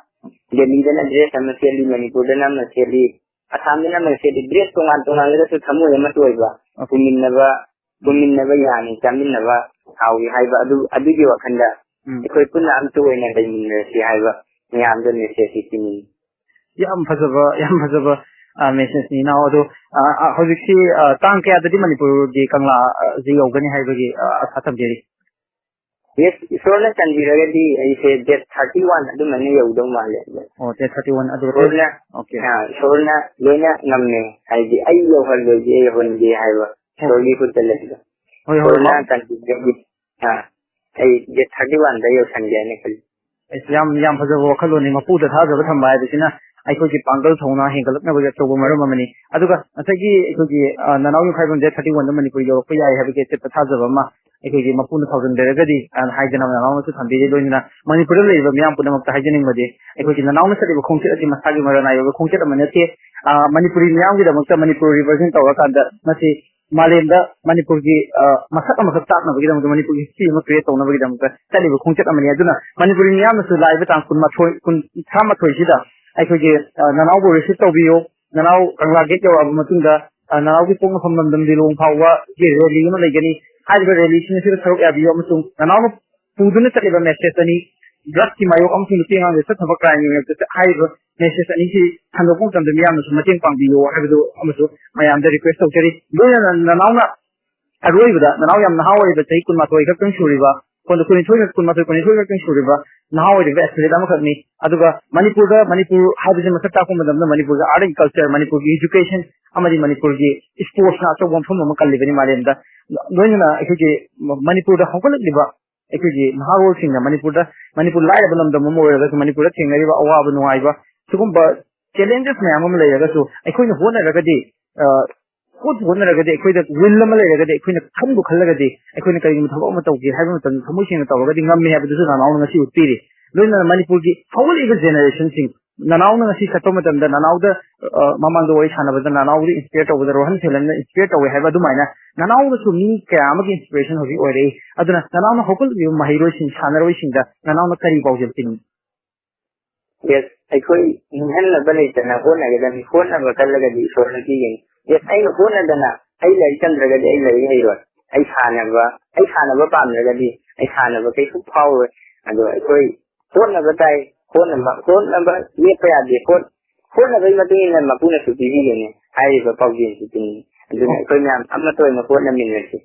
ꯗꯦꯜꯂꯤꯗꯅ ꯗ꯭ꯔꯦꯁ ꯑꯃ ꯁꯦꯠꯂꯤ, ꯃꯅꯤꯄꯨꯔꯗꯅ ꯑꯃ ꯁꯦꯠꯂꯤ, ꯑꯁꯥꯝꯗꯅ ꯑꯃ ꯁꯦꯠꯂꯤ, ꯗ꯭ꯔꯦꯁ ꯇꯣꯉꯥꯟ ꯇꯣꯉꯥꯜꯂꯒꯁꯨ ꯊꯃꯣꯏ ꯑꯃꯠꯇ ꯑꯣꯏꯕ, ꯄꯨꯃꯤꯟꯅꯕ, ꯄꯨꯃꯤꯟꯅꯕ ꯌꯥꯅꯤ, ꯆꯥꯃꯤꯟꯅꯕ ꯍꯥꯎꯏ ꯍꯥꯏꯕ ꯑꯗꯨ, ꯑꯗꯨꯒꯤ ꯋꯥꯈꯜꯗ ꯎꯝ꯫ ꯑꯩꯈꯣꯏ ꯄꯨꯟꯅ ꯑꯃꯠꯇ ꯑꯣꯏꯅ ꯂꯩꯃꯤꯟꯅꯔꯁꯤ ꯍꯥꯏꯕ ꯃꯌꯥꯝꯗ ꯃꯦꯁꯦꯖꯁꯤ ꯄꯤꯅꯤꯡꯏ꯫ ꯌꯥꯝ ꯐꯖꯕ, ꯌꯥꯝ ꯐꯖꯕ, ꯑ, ꯃꯦꯁꯦꯖꯅꯤ, ꯏꯅꯥꯎ꯫ ꯑꯗꯣ, ꯑ, ꯑ, ꯍꯧꯖꯤꯛꯁꯤ, ꯑ, ꯇꯥꯡ ꯀꯌꯥꯗꯗꯤ ꯃꯅꯤꯄꯨꯔꯒꯤ ꯀꯪꯂꯥ, ꯑ, ꯁꯤ ꯌꯧꯒꯅꯤ ꯍꯥꯏꯕꯒꯤ, ꯑ, ꯑꯁꯥ ꯊꯝꯖꯔꯤ? ꯌꯦꯁ, ꯏꯁꯣꯔꯅ ꯆꯥꯟꯕꯤꯔꯒꯗꯤ ꯑꯩꯁꯦ ꯗꯦꯠ ꯊꯥꯔꯇꯤ ꯋꯥꯟ ꯑꯗꯨꯃꯥꯏꯅ ꯌꯧꯗꯧ ꯃꯥꯜꯂꯦ꯫ ꯑꯣ, ꯗꯦꯠ ꯊꯥꯔꯇꯤ ꯋꯥꯟ ꯑꯗꯨ ꯏꯁꯣꯔꯅ, ꯑꯣꯀꯦ꯫ ꯑ, ꯏꯁꯣꯔꯅ ꯂꯣꯏꯅ ꯉꯝꯃꯦ, ꯍꯥꯏꯗꯤ ꯑꯩ ꯌꯧꯍꯜꯂꯣꯏꯒꯦ, ꯑꯩ ꯌꯧꯍꯟꯒꯦ ꯍꯥꯏꯕ ꯍꯣꯏ꯫ ꯏꯁꯣꯔꯒꯤ ꯈꯨꯠꯇ ꯂꯩꯕ꯫ ꯍꯣꯏ, ꯍꯣꯏ, ꯏꯁꯣꯔꯅ ꯃꯥ- ꯆꯥꯟꯕꯤꯔꯒꯗꯤ, ꯑ, ꯑꯩ ꯗꯦꯠ ꯊꯥꯔꯇꯤ ꯋꯥꯟꯗ ꯌꯧꯁꯟꯒꯦ ꯍꯥꯏꯅ ꯈꯜꯂꯤ꯫ ꯑꯁ, ꯌꯥꯝ, ꯌꯥꯝ ꯐꯖꯕ ꯋꯥꯈꯜꯂꯣꯟꯅꯤ꯫ ꯃꯄꯨꯗ ꯊꯥꯖꯕ ꯊꯝꯕ ꯍꯥꯏꯕꯁꯤꯅ ꯑꯩꯈꯣꯏꯒꯤ ꯄꯥꯡꯒꯜ ꯊꯧꯅꯥ ꯍꯦꯟꯒꯠꯂꯛꯅꯕꯒꯤ ꯑꯆꯧꯕ ꯃꯔꯝ ꯑꯃꯅꯤ꯫ ꯑꯗꯨꯒ ꯉꯁꯥꯏꯒꯤ ꯑꯩꯈꯣꯏꯒꯤ, ꯑ, ꯅꯅꯥꯎ ꯌꯨꯝꯈꯥꯏꯕꯝ ꯗꯦꯠ ꯊꯥꯔꯇꯤ ꯋꯥꯟꯗ ꯃꯅꯤꯄꯨꯔ ꯌꯧꯔꯛꯄ ꯌꯥꯏ ꯍꯥꯏꯕꯒꯤ ꯑꯆꯦꯠꯄ ꯊꯥꯖꯕ ꯑꯃ ꯑꯩꯈꯣꯏꯒꯤ ꯃꯄꯨꯅ ꯊꯧꯖꯟꯕꯤꯔꯒꯗꯤ, ꯑ, ꯍꯥꯏꯗꯅ ꯅꯅꯥꯎꯅꯁꯨ ꯊꯝꯕꯤꯔꯤ꯫ ꯂꯣꯏꯅꯅ ꯃꯅꯤꯄꯨꯔꯗ ꯂꯩꯔꯤꯕ ꯃꯤꯌꯥꯝ ꯄꯨꯝꯅꯃꯛꯇ ꯍꯥꯏꯖꯅꯤꯡꯕꯗꯤ ꯑꯩꯈꯣꯏꯒꯤ ꯅꯅꯥꯎꯅ ꯆꯠꯂꯤꯕ ꯈꯣꯡꯆꯠ ꯑꯁꯤ ꯃꯁꯥꯒꯤ ꯃꯔꯥꯅꯥꯏ ꯑꯣꯏꯕ ꯈꯣꯡꯆꯠ ꯑꯃ ꯅꯠꯇꯦ꯫ ꯑ, ꯃꯅꯤꯄꯨꯔꯤ ꯃꯤꯌꯥꯝꯒꯤꯗꯃꯛꯇ ꯃꯅꯤꯄꯨꯔ ꯔꯤꯄ꯭ꯔꯖꯦꯟ ꯇꯧꯔꯀꯥꯟꯗ ꯃꯁꯤ ꯃꯥꯂꯦꯝꯗ ꯃꯅꯤꯄꯨꯔꯒꯤ, ꯑ, ꯃꯁꯛ ꯑꯃꯈꯛ ꯇꯥꯛꯅꯕꯒꯤꯗꯃꯛꯇ, ꯃꯅꯤꯄꯨꯔꯒꯤ ꯍꯤꯁꯇ꯭ꯔꯤ ꯑꯃ ꯀ꯭ꯔꯤꯌꯦꯠ ꯇꯧꯅꯕꯒꯤꯗꯃꯛꯇ ꯆꯠꯂꯤꯕ ꯈꯣꯡꯆꯠ ꯑꯃꯅꯤ꯫ ꯑꯗꯨꯅ ꯃꯅꯤꯄꯨꯔꯤ ꯃꯤꯌꯥꯝꯅꯁꯨ ꯂꯥꯛꯏꯕ ꯇꯥꯡ ꯀꯨꯟꯃꯥꯊꯣꯏ, ꯀꯨꯟ, ꯇꯔꯥꯃꯥꯊꯣꯏꯁꯤꯗ ꯑꯩꯈꯣꯏꯒꯤ, ꯑ, ꯅꯅꯥꯎꯕꯨ ꯔꯤꯁꯤꯞ ꯇꯧꯕꯤꯌꯨ, ꯅꯅꯥꯎ ꯀꯪꯂꯥ ꯒꯦꯠ ꯌꯧꯔꯛꯑꯕ ꯃꯇꯨꯡꯗ, ꯑ, ꯅꯅꯥꯎꯒꯤ ꯄꯣꯛꯅꯐꯝ ꯂꯝꯗꯝ ꯂꯤꯂꯣꯡ ꯐꯥꯎꯕꯒꯤ ꯔꯦꯂꯤ ꯑꯃ ꯂꯩꯒꯅꯤ꯫ ꯍꯥꯏꯔꯤꯕ ꯔꯦꯂꯤꯁꯤꯡ ꯑꯁꯤꯗ ꯁꯔꯨꯛ ꯌꯥꯕꯤꯌꯨ ꯑꯃꯁꯨꯡ ꯅꯅꯥꯎꯅ ꯄꯨꯗꯨꯅ ꯆꯠꯂꯤꯕ ꯃꯦꯁꯦꯖ ꯑꯅꯤ, ꯗ꯭ꯔꯒꯁꯀꯤ ꯃꯥꯌꯣꯛ ꯑꯃꯁꯨꯡ ꯅꯨꯄꯤ ꯑꯉꯥꯡꯗ ꯆꯠꯊꯕ ꯀ꯭ꯔꯥꯏꯝꯒꯤ ꯃꯥꯌꯣꯛꯇ ꯍꯥꯏꯔꯤꯕ ꯃꯦꯁꯦꯖ ꯑꯅꯤꯁꯤ ꯁꯟꯗꯣꯛꯄ ꯃꯇꯝꯗ ꯃꯤꯌꯥꯝꯅꯁꯨ ꯃꯇꯦꯡ ꯄꯥꯡꯕꯤꯌꯣ ꯍꯥꯏꯕꯗꯨ ꯑꯃꯁꯨ ꯃꯌꯥꯝꯗ ꯔꯤꯀ꯭ꯋꯦꯁ ꯇꯧꯖꯔꯤ꯫ ꯂꯣꯏꯅꯅ ꯅꯅꯥꯎꯅ ꯑꯔꯣꯏꯕꯗ ꯅꯅꯥꯎ ꯌꯥꯝ ꯅꯍꯥ ꯑꯣꯏꯔꯤꯕ, ꯆꯍꯤ ꯀꯨꯟꯃꯥꯊꯣꯏ ꯈꯛꯇꯪ ꯁꯨꯔꯤꯕ, ꯀꯨꯟ-, ꯀꯨꯟꯅꯤꯊꯣꯏ, ꯀꯨꯟꯃꯥꯊꯣꯏ, ꯀꯨꯟꯅꯤꯊꯣꯏ ꯈꯛꯇꯪ ꯁꯨꯔꯤꯕ ꯅꯍꯥ ꯑꯣꯏꯔꯤꯕ ꯑꯦꯊꯂꯤꯠ ꯑꯃꯈꯛꯅꯤ꯫ ꯑꯗꯨꯒ ꯃꯅꯤꯄꯨꯔꯗ, ꯃꯅꯤꯄꯨꯔ ꯍꯥꯏꯕꯁꯤ ꯃꯁꯛ ꯇꯥꯛꯄ ꯃꯇꯝꯗ ꯃꯅꯤꯄꯨꯔꯒꯤ ꯑꯥꯔꯠ ꯑꯦꯟ ꯀꯜꯆꯔ, ꯃꯅꯤꯄꯨꯔꯒꯤ ꯏꯖꯨꯀꯦꯁꯟ ꯑꯃꯗꯤ ꯃꯅꯤꯄꯨꯔꯒꯤ ꯏꯁꯄꯣꯔꯠꯁꯅ ꯑꯆꯧꯕ ꯃꯐꯝ ꯑꯃ ꯀꯜꯂꯤꯕꯅꯤ ꯃꯥꯂꯦꯝꯗ꯫ ꯂꯣꯏꯅꯅ ꯑꯩꯈꯣꯏꯒꯤ ꯃꯅꯤꯄꯨꯔꯗ ꯍꯧꯒꯠꯂꯛꯂꯤꯕ ꯑꯩꯈꯣꯏꯒꯤ ꯅꯍꯥꯔꯣꯜꯁꯤꯡꯅ ꯃꯅꯤꯄꯨꯔꯗ, ꯃꯅꯤꯄꯨꯔ ꯂꯥꯏꯔꯕ ꯂꯝꯗꯝ ꯑꯃ ꯑꯣꯏꯔꯒꯁꯨ ꯃꯅꯤꯄꯨꯔꯗ ꯊꯦꯡꯅꯔꯤꯕ ꯑꯋꯥꯕ ꯅꯨꯡꯉꯥꯏꯕ ꯁꯤꯒꯨꯝꯕ ꯆꯦꯂꯦꯟꯖꯦꯁ ꯃꯌꯥꯝ ꯑꯃ ꯂꯩꯔꯒꯁꯨ ꯑꯩꯈꯣꯏꯅ ꯍꯣꯠꯅꯔꯒꯗꯤ, ꯑ, ꯍꯣꯠꯄꯨ ꯍꯣꯠꯅꯔꯒꯗꯤ, ꯑꯩꯈꯣꯏꯗ ꯋꯤꯜ ꯑꯃ ꯂꯩꯔꯒꯗꯤ, ꯑꯩꯈꯣꯏꯅ ꯈꯟꯕꯨ ꯈꯜꯂꯒꯗꯤ, ꯑꯩꯈꯣꯏꯅ ꯀꯔꯤꯒꯨꯝꯕ ꯊꯕꯛ ꯑꯃ ꯇꯧꯒꯦ ꯍꯥꯏꯕ ꯃꯇꯝꯗ ꯊꯃꯣꯏ ꯁꯦꯡꯅ ꯇꯧꯔꯒꯗꯤ ꯉꯝꯃꯤ ꯍꯥꯏꯕꯗꯨꯁꯨ ꯅꯅꯥꯎꯅ ꯉꯁꯤ ꯎꯠꯄꯤꯔꯤ꯫ ꯂꯣꯏꯅꯅ ꯃꯅꯤꯄꯨꯔꯒꯤ ꯍꯧꯒꯠꯂꯛꯏꯕ ꯖꯦꯅꯦꯔꯦꯁꯟꯁꯤꯡ, ꯅꯅꯥꯎꯅ ꯉꯁꯤ ꯆꯠꯄ ꯃꯇꯝꯗ ꯅꯅꯥꯎꯗ, ꯑ, ꯃꯃꯥꯡꯗ ꯋꯥꯔꯤ ꯁꯥꯟꯅꯕꯗ ꯅꯅꯥꯎꯗ ꯏꯟꯁꯄꯤꯌꯔ ꯇꯧꯕꯗ ꯔꯣꯍꯟ ꯁꯦꯂꯟꯅ ꯏꯟꯁꯄꯤꯌꯔ ꯇꯧꯋꯦ ꯍꯥꯏꯕ ꯑꯗꯨꯃꯥꯏꯅ ꯅꯅꯥꯎꯗꯁꯨ ꯃꯤ ꯀꯌꯥ ꯑꯃꯒꯤ ꯏꯟꯁꯄꯤꯔꯦꯁꯟ ꯍꯧꯖꯤꯛ ꯑꯣꯏꯔꯛꯏ꯫ ꯑꯗꯨꯅ ꯅꯅꯥꯎꯅ ꯍꯧꯒꯠꯂꯛꯂꯤꯕ ꯃꯍꯩꯔꯣꯏꯁꯤꯡ, ꯁꯥꯟꯅꯔꯣꯏꯁꯤꯡꯗ ꯅꯅꯥꯎꯅ ꯀꯔꯤ ꯄꯥꯎꯖꯦꯜ ꯄꯤꯅꯤꯡꯏ? ꯌꯦꯁ, ꯑꯩꯈꯣꯏ ꯅꯤꯡꯍꯟꯅꯕ ꯂꯩꯇꯅ ꯍꯣꯠꯅꯒꯗꯕꯅꯤ꯫ ꯍꯣꯠꯅꯕ ꯀꯜꯂꯒꯗꯤ ꯏꯁꯣꯔꯅ ꯄꯤꯒꯅꯤ꯫ ꯌꯦꯁ, ꯑꯩꯅ ꯍꯣꯠꯅꯗꯅ ꯑꯩ ꯂꯥꯏꯔꯤꯛ ꯇꯝꯗ꯭ꯔꯒꯗꯤ ꯑꯩ ꯂꯥꯏꯔꯤꯛ ꯍꯩꯔꯣꯏ꯫ ꯑꯩ ꯁꯥꯟꯅꯕ ꯑꯩ ꯁꯥꯟꯅꯕ ꯄꯥꯝꯗ꯭ꯔꯒꯗꯤ ꯑꯩ ꯁꯥꯟꯅꯕ ꯀꯩꯁꯨ ꯐꯥꯎꯔꯣꯏ꯫ ꯑꯗꯣ ꯑꯩꯈꯣꯏ ꯍꯣꯠꯅꯕ ꯇꯥꯏ꯫ ꯍꯣꯠꯅꯕ ꯍꯣꯠꯅꯕ ꯂꯦꯞꯄ ꯌꯥꯗꯦ꯫ ꯍꯣꯠ ꯍꯣꯠꯅꯕꯒꯤ ꯃꯇꯨꯡ ꯏꯟꯅ ꯃꯄꯨꯅꯁꯨ ꯄꯤꯕꯤꯒꯅꯤ ꯍꯥꯏꯔꯤꯕ ꯄꯥꯎꯖꯦꯜꯁꯤ ꯄꯤꯅꯤꯡꯉꯤ꯫ ꯑꯗꯨꯅ ꯑꯩꯈꯣꯏ ꯃꯌꯥꯝ ꯑꯃꯠꯇ ꯑꯣꯏꯅ ꯍꯣꯠꯅꯃꯤꯟꯅꯁꯤ꯫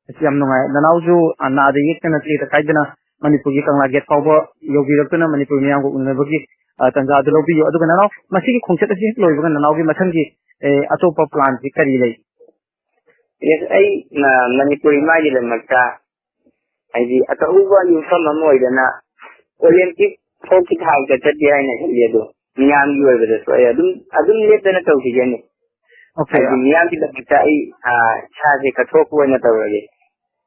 ꯑꯁ, ꯌꯥꯝ ꯅꯨꯡꯉꯥꯏ꯫ ꯅꯅꯥꯎꯁꯨ, ꯑ, ꯅꯥꯗ ꯌꯦꯛꯇꯅ ꯇꯦꯛꯇ ꯀꯥꯏꯗꯅ ꯃꯅꯤꯄꯨꯔꯒꯤ ꯀꯪꯂꯥ ꯒꯦꯠ ꯐꯥꯎꯕ ꯌꯧꯕꯤꯔꯛꯇꯨꯅ ꯃꯅꯤꯄꯨꯔ ꯃꯤꯌꯥꯝꯒ ꯎꯅꯕꯒꯤ, ꯑ, ꯇꯥꯟꯖꯥ ꯑꯗꯨ ꯂꯧꯕꯤꯌꯨ꯫ ꯑꯗꯨꯒ ꯅꯅꯥꯎ, ꯃꯁꯤꯒꯤ ꯈꯣꯡꯆꯠ ꯑꯁꯤ ꯍꯦꯛ ꯂꯣꯏꯕꯒ ꯅꯅꯥꯎꯒꯤ ꯃꯊꯪꯒꯤ, ꯑꯦ, ꯑꯇꯣꯞꯄ ꯄ꯭ꯂꯥꯟꯁꯤ ꯀꯔꯤ ꯂꯩ? ꯌꯦꯁ, ꯑꯩ, ꯑ, ꯃꯅꯤꯄꯨꯔ ꯏꯃꯥꯒꯤꯗꯃꯛꯇ ꯍꯥꯏꯗꯤ ꯑꯆꯧꯕ ꯌꯨꯝꯐꯝ ꯑꯃ ꯑꯣꯏꯗꯅ ꯑꯣꯂꯦꯝꯄꯤꯛ ꯐꯥꯎꯒꯤ ꯊꯥꯛꯇ ꯆꯠꯀꯦ ꯍꯥꯏꯅ ꯈꯜꯂꯤ꯫ ꯑꯗꯣ ꯃꯤꯌꯥꯝꯒꯤ ꯑꯣꯏꯕꯗꯁꯨ ꯑꯩ ꯑꯗꯨꯝ ꯑꯗꯨꯝ ꯂꯦꯞꯇꯅ ꯇꯧꯈꯤꯒꯅꯤ꯫ ꯑꯣꯀꯦ꯫ ꯍꯥꯏꯗꯤ ꯃꯤꯌꯥꯝꯒꯤꯗꯃꯛꯇ ꯑꯩ, ꯑ, ꯏꯁꯥꯁꯦ ꯀꯠꯊꯣꯛꯄ ꯑꯣꯏꯅ ꯇꯧꯔꯒꯦ꯫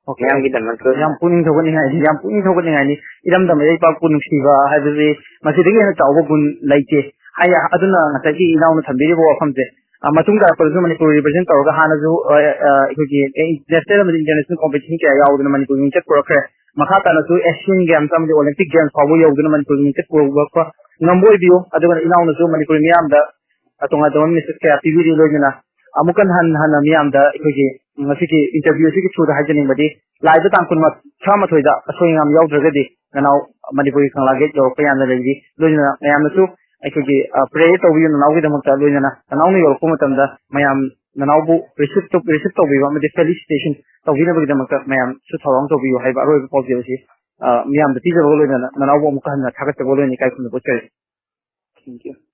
ꯑꯣꯀꯦ꯫ ꯃꯤꯌꯥꯝꯒꯤꯗꯃꯛꯇ ꯑꯣꯏꯅ ꯌꯥꯝ ꯄꯨꯛꯅꯤꯡ ꯊꯧꯒꯠꯅꯤꯡꯉꯥꯏꯅꯤ, ꯌꯥꯝ ꯄꯨꯛꯅꯤꯡ ꯊꯧꯒꯠꯅꯤꯡꯉꯥꯏꯅꯤ꯫ ꯏꯔꯝꯗꯝ ꯏꯔꯩꯄꯥꯛꯄꯨ ꯅꯨꯡꯁꯤꯕ ꯍꯥꯏꯕꯁꯤ ꯃꯁꯤꯗꯒꯤ ꯍꯦꯟꯅ ꯆꯥꯎꯕ ꯒꯨꯟ ꯂꯩꯇꯦ꯫ ꯍꯥꯏ-, ꯑꯗꯨꯅ ꯉꯁꯥꯏꯒꯤ ꯏꯅꯥꯎꯅ ꯊꯝꯕꯤꯔꯤꯕ ꯋꯥꯐꯝꯁꯦ, ꯑ, ꯃꯇꯨꯡ ꯇꯥꯔꯛꯄꯗꯁꯨ ꯃꯅꯤꯄꯨꯔ ꯔꯤꯄ꯭ꯔꯖꯦꯟ ꯇꯧꯔꯒ ꯍꯥꯟꯅꯁꯨ, ꯑ, ꯑ, ꯑꯩꯈꯣꯏꯒꯤ ꯅꯦꯁꯅꯦꯜ ꯑꯃꯗꯤ ꯏꯟꯇꯔꯅꯦꯁꯅꯦꯜ ꯀꯣꯝꯄꯤꯇꯤꯁꯟ ꯀꯌꯥ ꯌꯥꯎꯗꯨꯅ ꯃꯅꯤꯄꯨꯔꯒꯤ ꯃꯤꯡꯆꯠ ꯄꯨꯔꯛꯈ꯭ꯔꯦ꯫ ꯃꯈꯥ ꯇꯥꯅꯁꯨ ꯑꯦꯁꯤꯌꯟ ꯒꯦꯝꯁ ꯑꯃꯗꯤ ꯑꯣꯂꯦꯝꯄꯤꯛ ꯒꯦꯝꯁ ꯐꯥꯎꯕ ꯌꯧꯗꯨꯅ ꯃꯅꯤꯄꯨꯔꯒꯤ ꯃꯤꯡꯆꯠ ꯄꯨꯔꯛꯄ ꯉꯝꯕ ꯑꯣꯏꯕꯤꯌꯨ꯫ ꯑꯗꯨꯒ ꯏꯅꯥꯎꯅꯁꯨ ꯃꯅꯤꯄꯨꯔ ꯃꯤꯌꯥꯝꯗ ꯇꯣꯉꯥꯟ ꯇꯣꯉꯥꯟꯕ ꯃꯦꯁꯦꯖ ꯀꯌꯥ ꯄꯤꯕꯤꯔꯤ꯫ ꯂꯣꯏꯅꯅ ꯑꯃꯨꯛꯀ ꯍꯟꯅ ꯍꯟꯅ ꯃꯤꯌꯥꯝꯗ ꯑꯩꯈꯣꯏꯒꯤ ꯉꯁꯤꯒꯤ ꯏꯟꯇꯔꯚꯤꯌꯨ ꯑꯁꯤꯒꯤ ꯊ꯭ꯔꯨꯗ ꯍꯥꯏꯖꯅꯤꯡꯕꯗꯤ, ꯂꯥꯛꯏꯕ ꯇꯥꯡ ꯀꯨꯟ ꯇꯔꯥꯃꯥꯊꯣꯏꯗ ꯑꯁꯣꯏ ꯑꯉꯥꯝ ꯌꯥꯎꯗ꯭ꯔꯒꯗꯤ ꯅꯅꯥꯎ ꯃꯅꯤꯄꯨꯔꯒꯤ ꯀꯪꯂꯥ ꯒꯦꯠ ꯌꯧꯔꯛꯄ ꯌꯥꯝꯅ ꯂꯩꯔꯤ꯫ ꯂꯣꯏꯅꯅ ꯃꯌꯥꯝꯅꯁꯨ ꯑꯩꯈꯣꯏꯒꯤ, ꯑ, ꯄ꯭ꯔꯦꯌꯔ ꯇꯧꯕꯤꯌꯨ ꯅꯅꯥꯎꯒꯤꯗꯃꯛꯇ꯫ ꯂꯣꯏꯅꯅ ꯅꯅꯥꯎꯅ ꯌꯧꯔꯛꯄ ꯃꯇꯝꯗ ꯃꯌꯥꯝ ꯅꯅꯥꯎꯕꯨ ꯔꯤꯁꯤꯞ ꯇꯧ-, ꯔꯤꯁꯤꯞ ꯇꯧꯕꯤꯕ ꯑꯃꯗꯤ ꯐꯦꯂꯤꯁꯤꯇꯦꯁꯟ ꯇꯧꯕꯤꯅꯕꯒꯤꯗꯃꯛꯇ ꯃꯌꯥꯝꯁꯨ ꯊꯧꯔꯥꯡ ꯇꯧꯕꯤꯌꯨ ꯍꯥꯏꯕ ꯑꯔꯣꯏꯕ ꯄꯥꯎꯖꯦꯜ ꯑꯁꯤ, ꯑ, ꯃꯤꯌꯥꯝꯗ ꯄꯤꯖꯕꯒ ꯂꯣꯏꯅꯅ ꯅꯅꯥꯎꯕꯨ ꯑꯃꯨꯛꯀ ꯍꯟꯅ ꯊꯥꯒꯠꯆꯕꯒ ꯂꯣꯏꯅꯅ ꯏꯀꯥꯏ ꯈꯨꯝꯅꯕ ꯎꯠꯆꯔꯤ꯫ Thank you.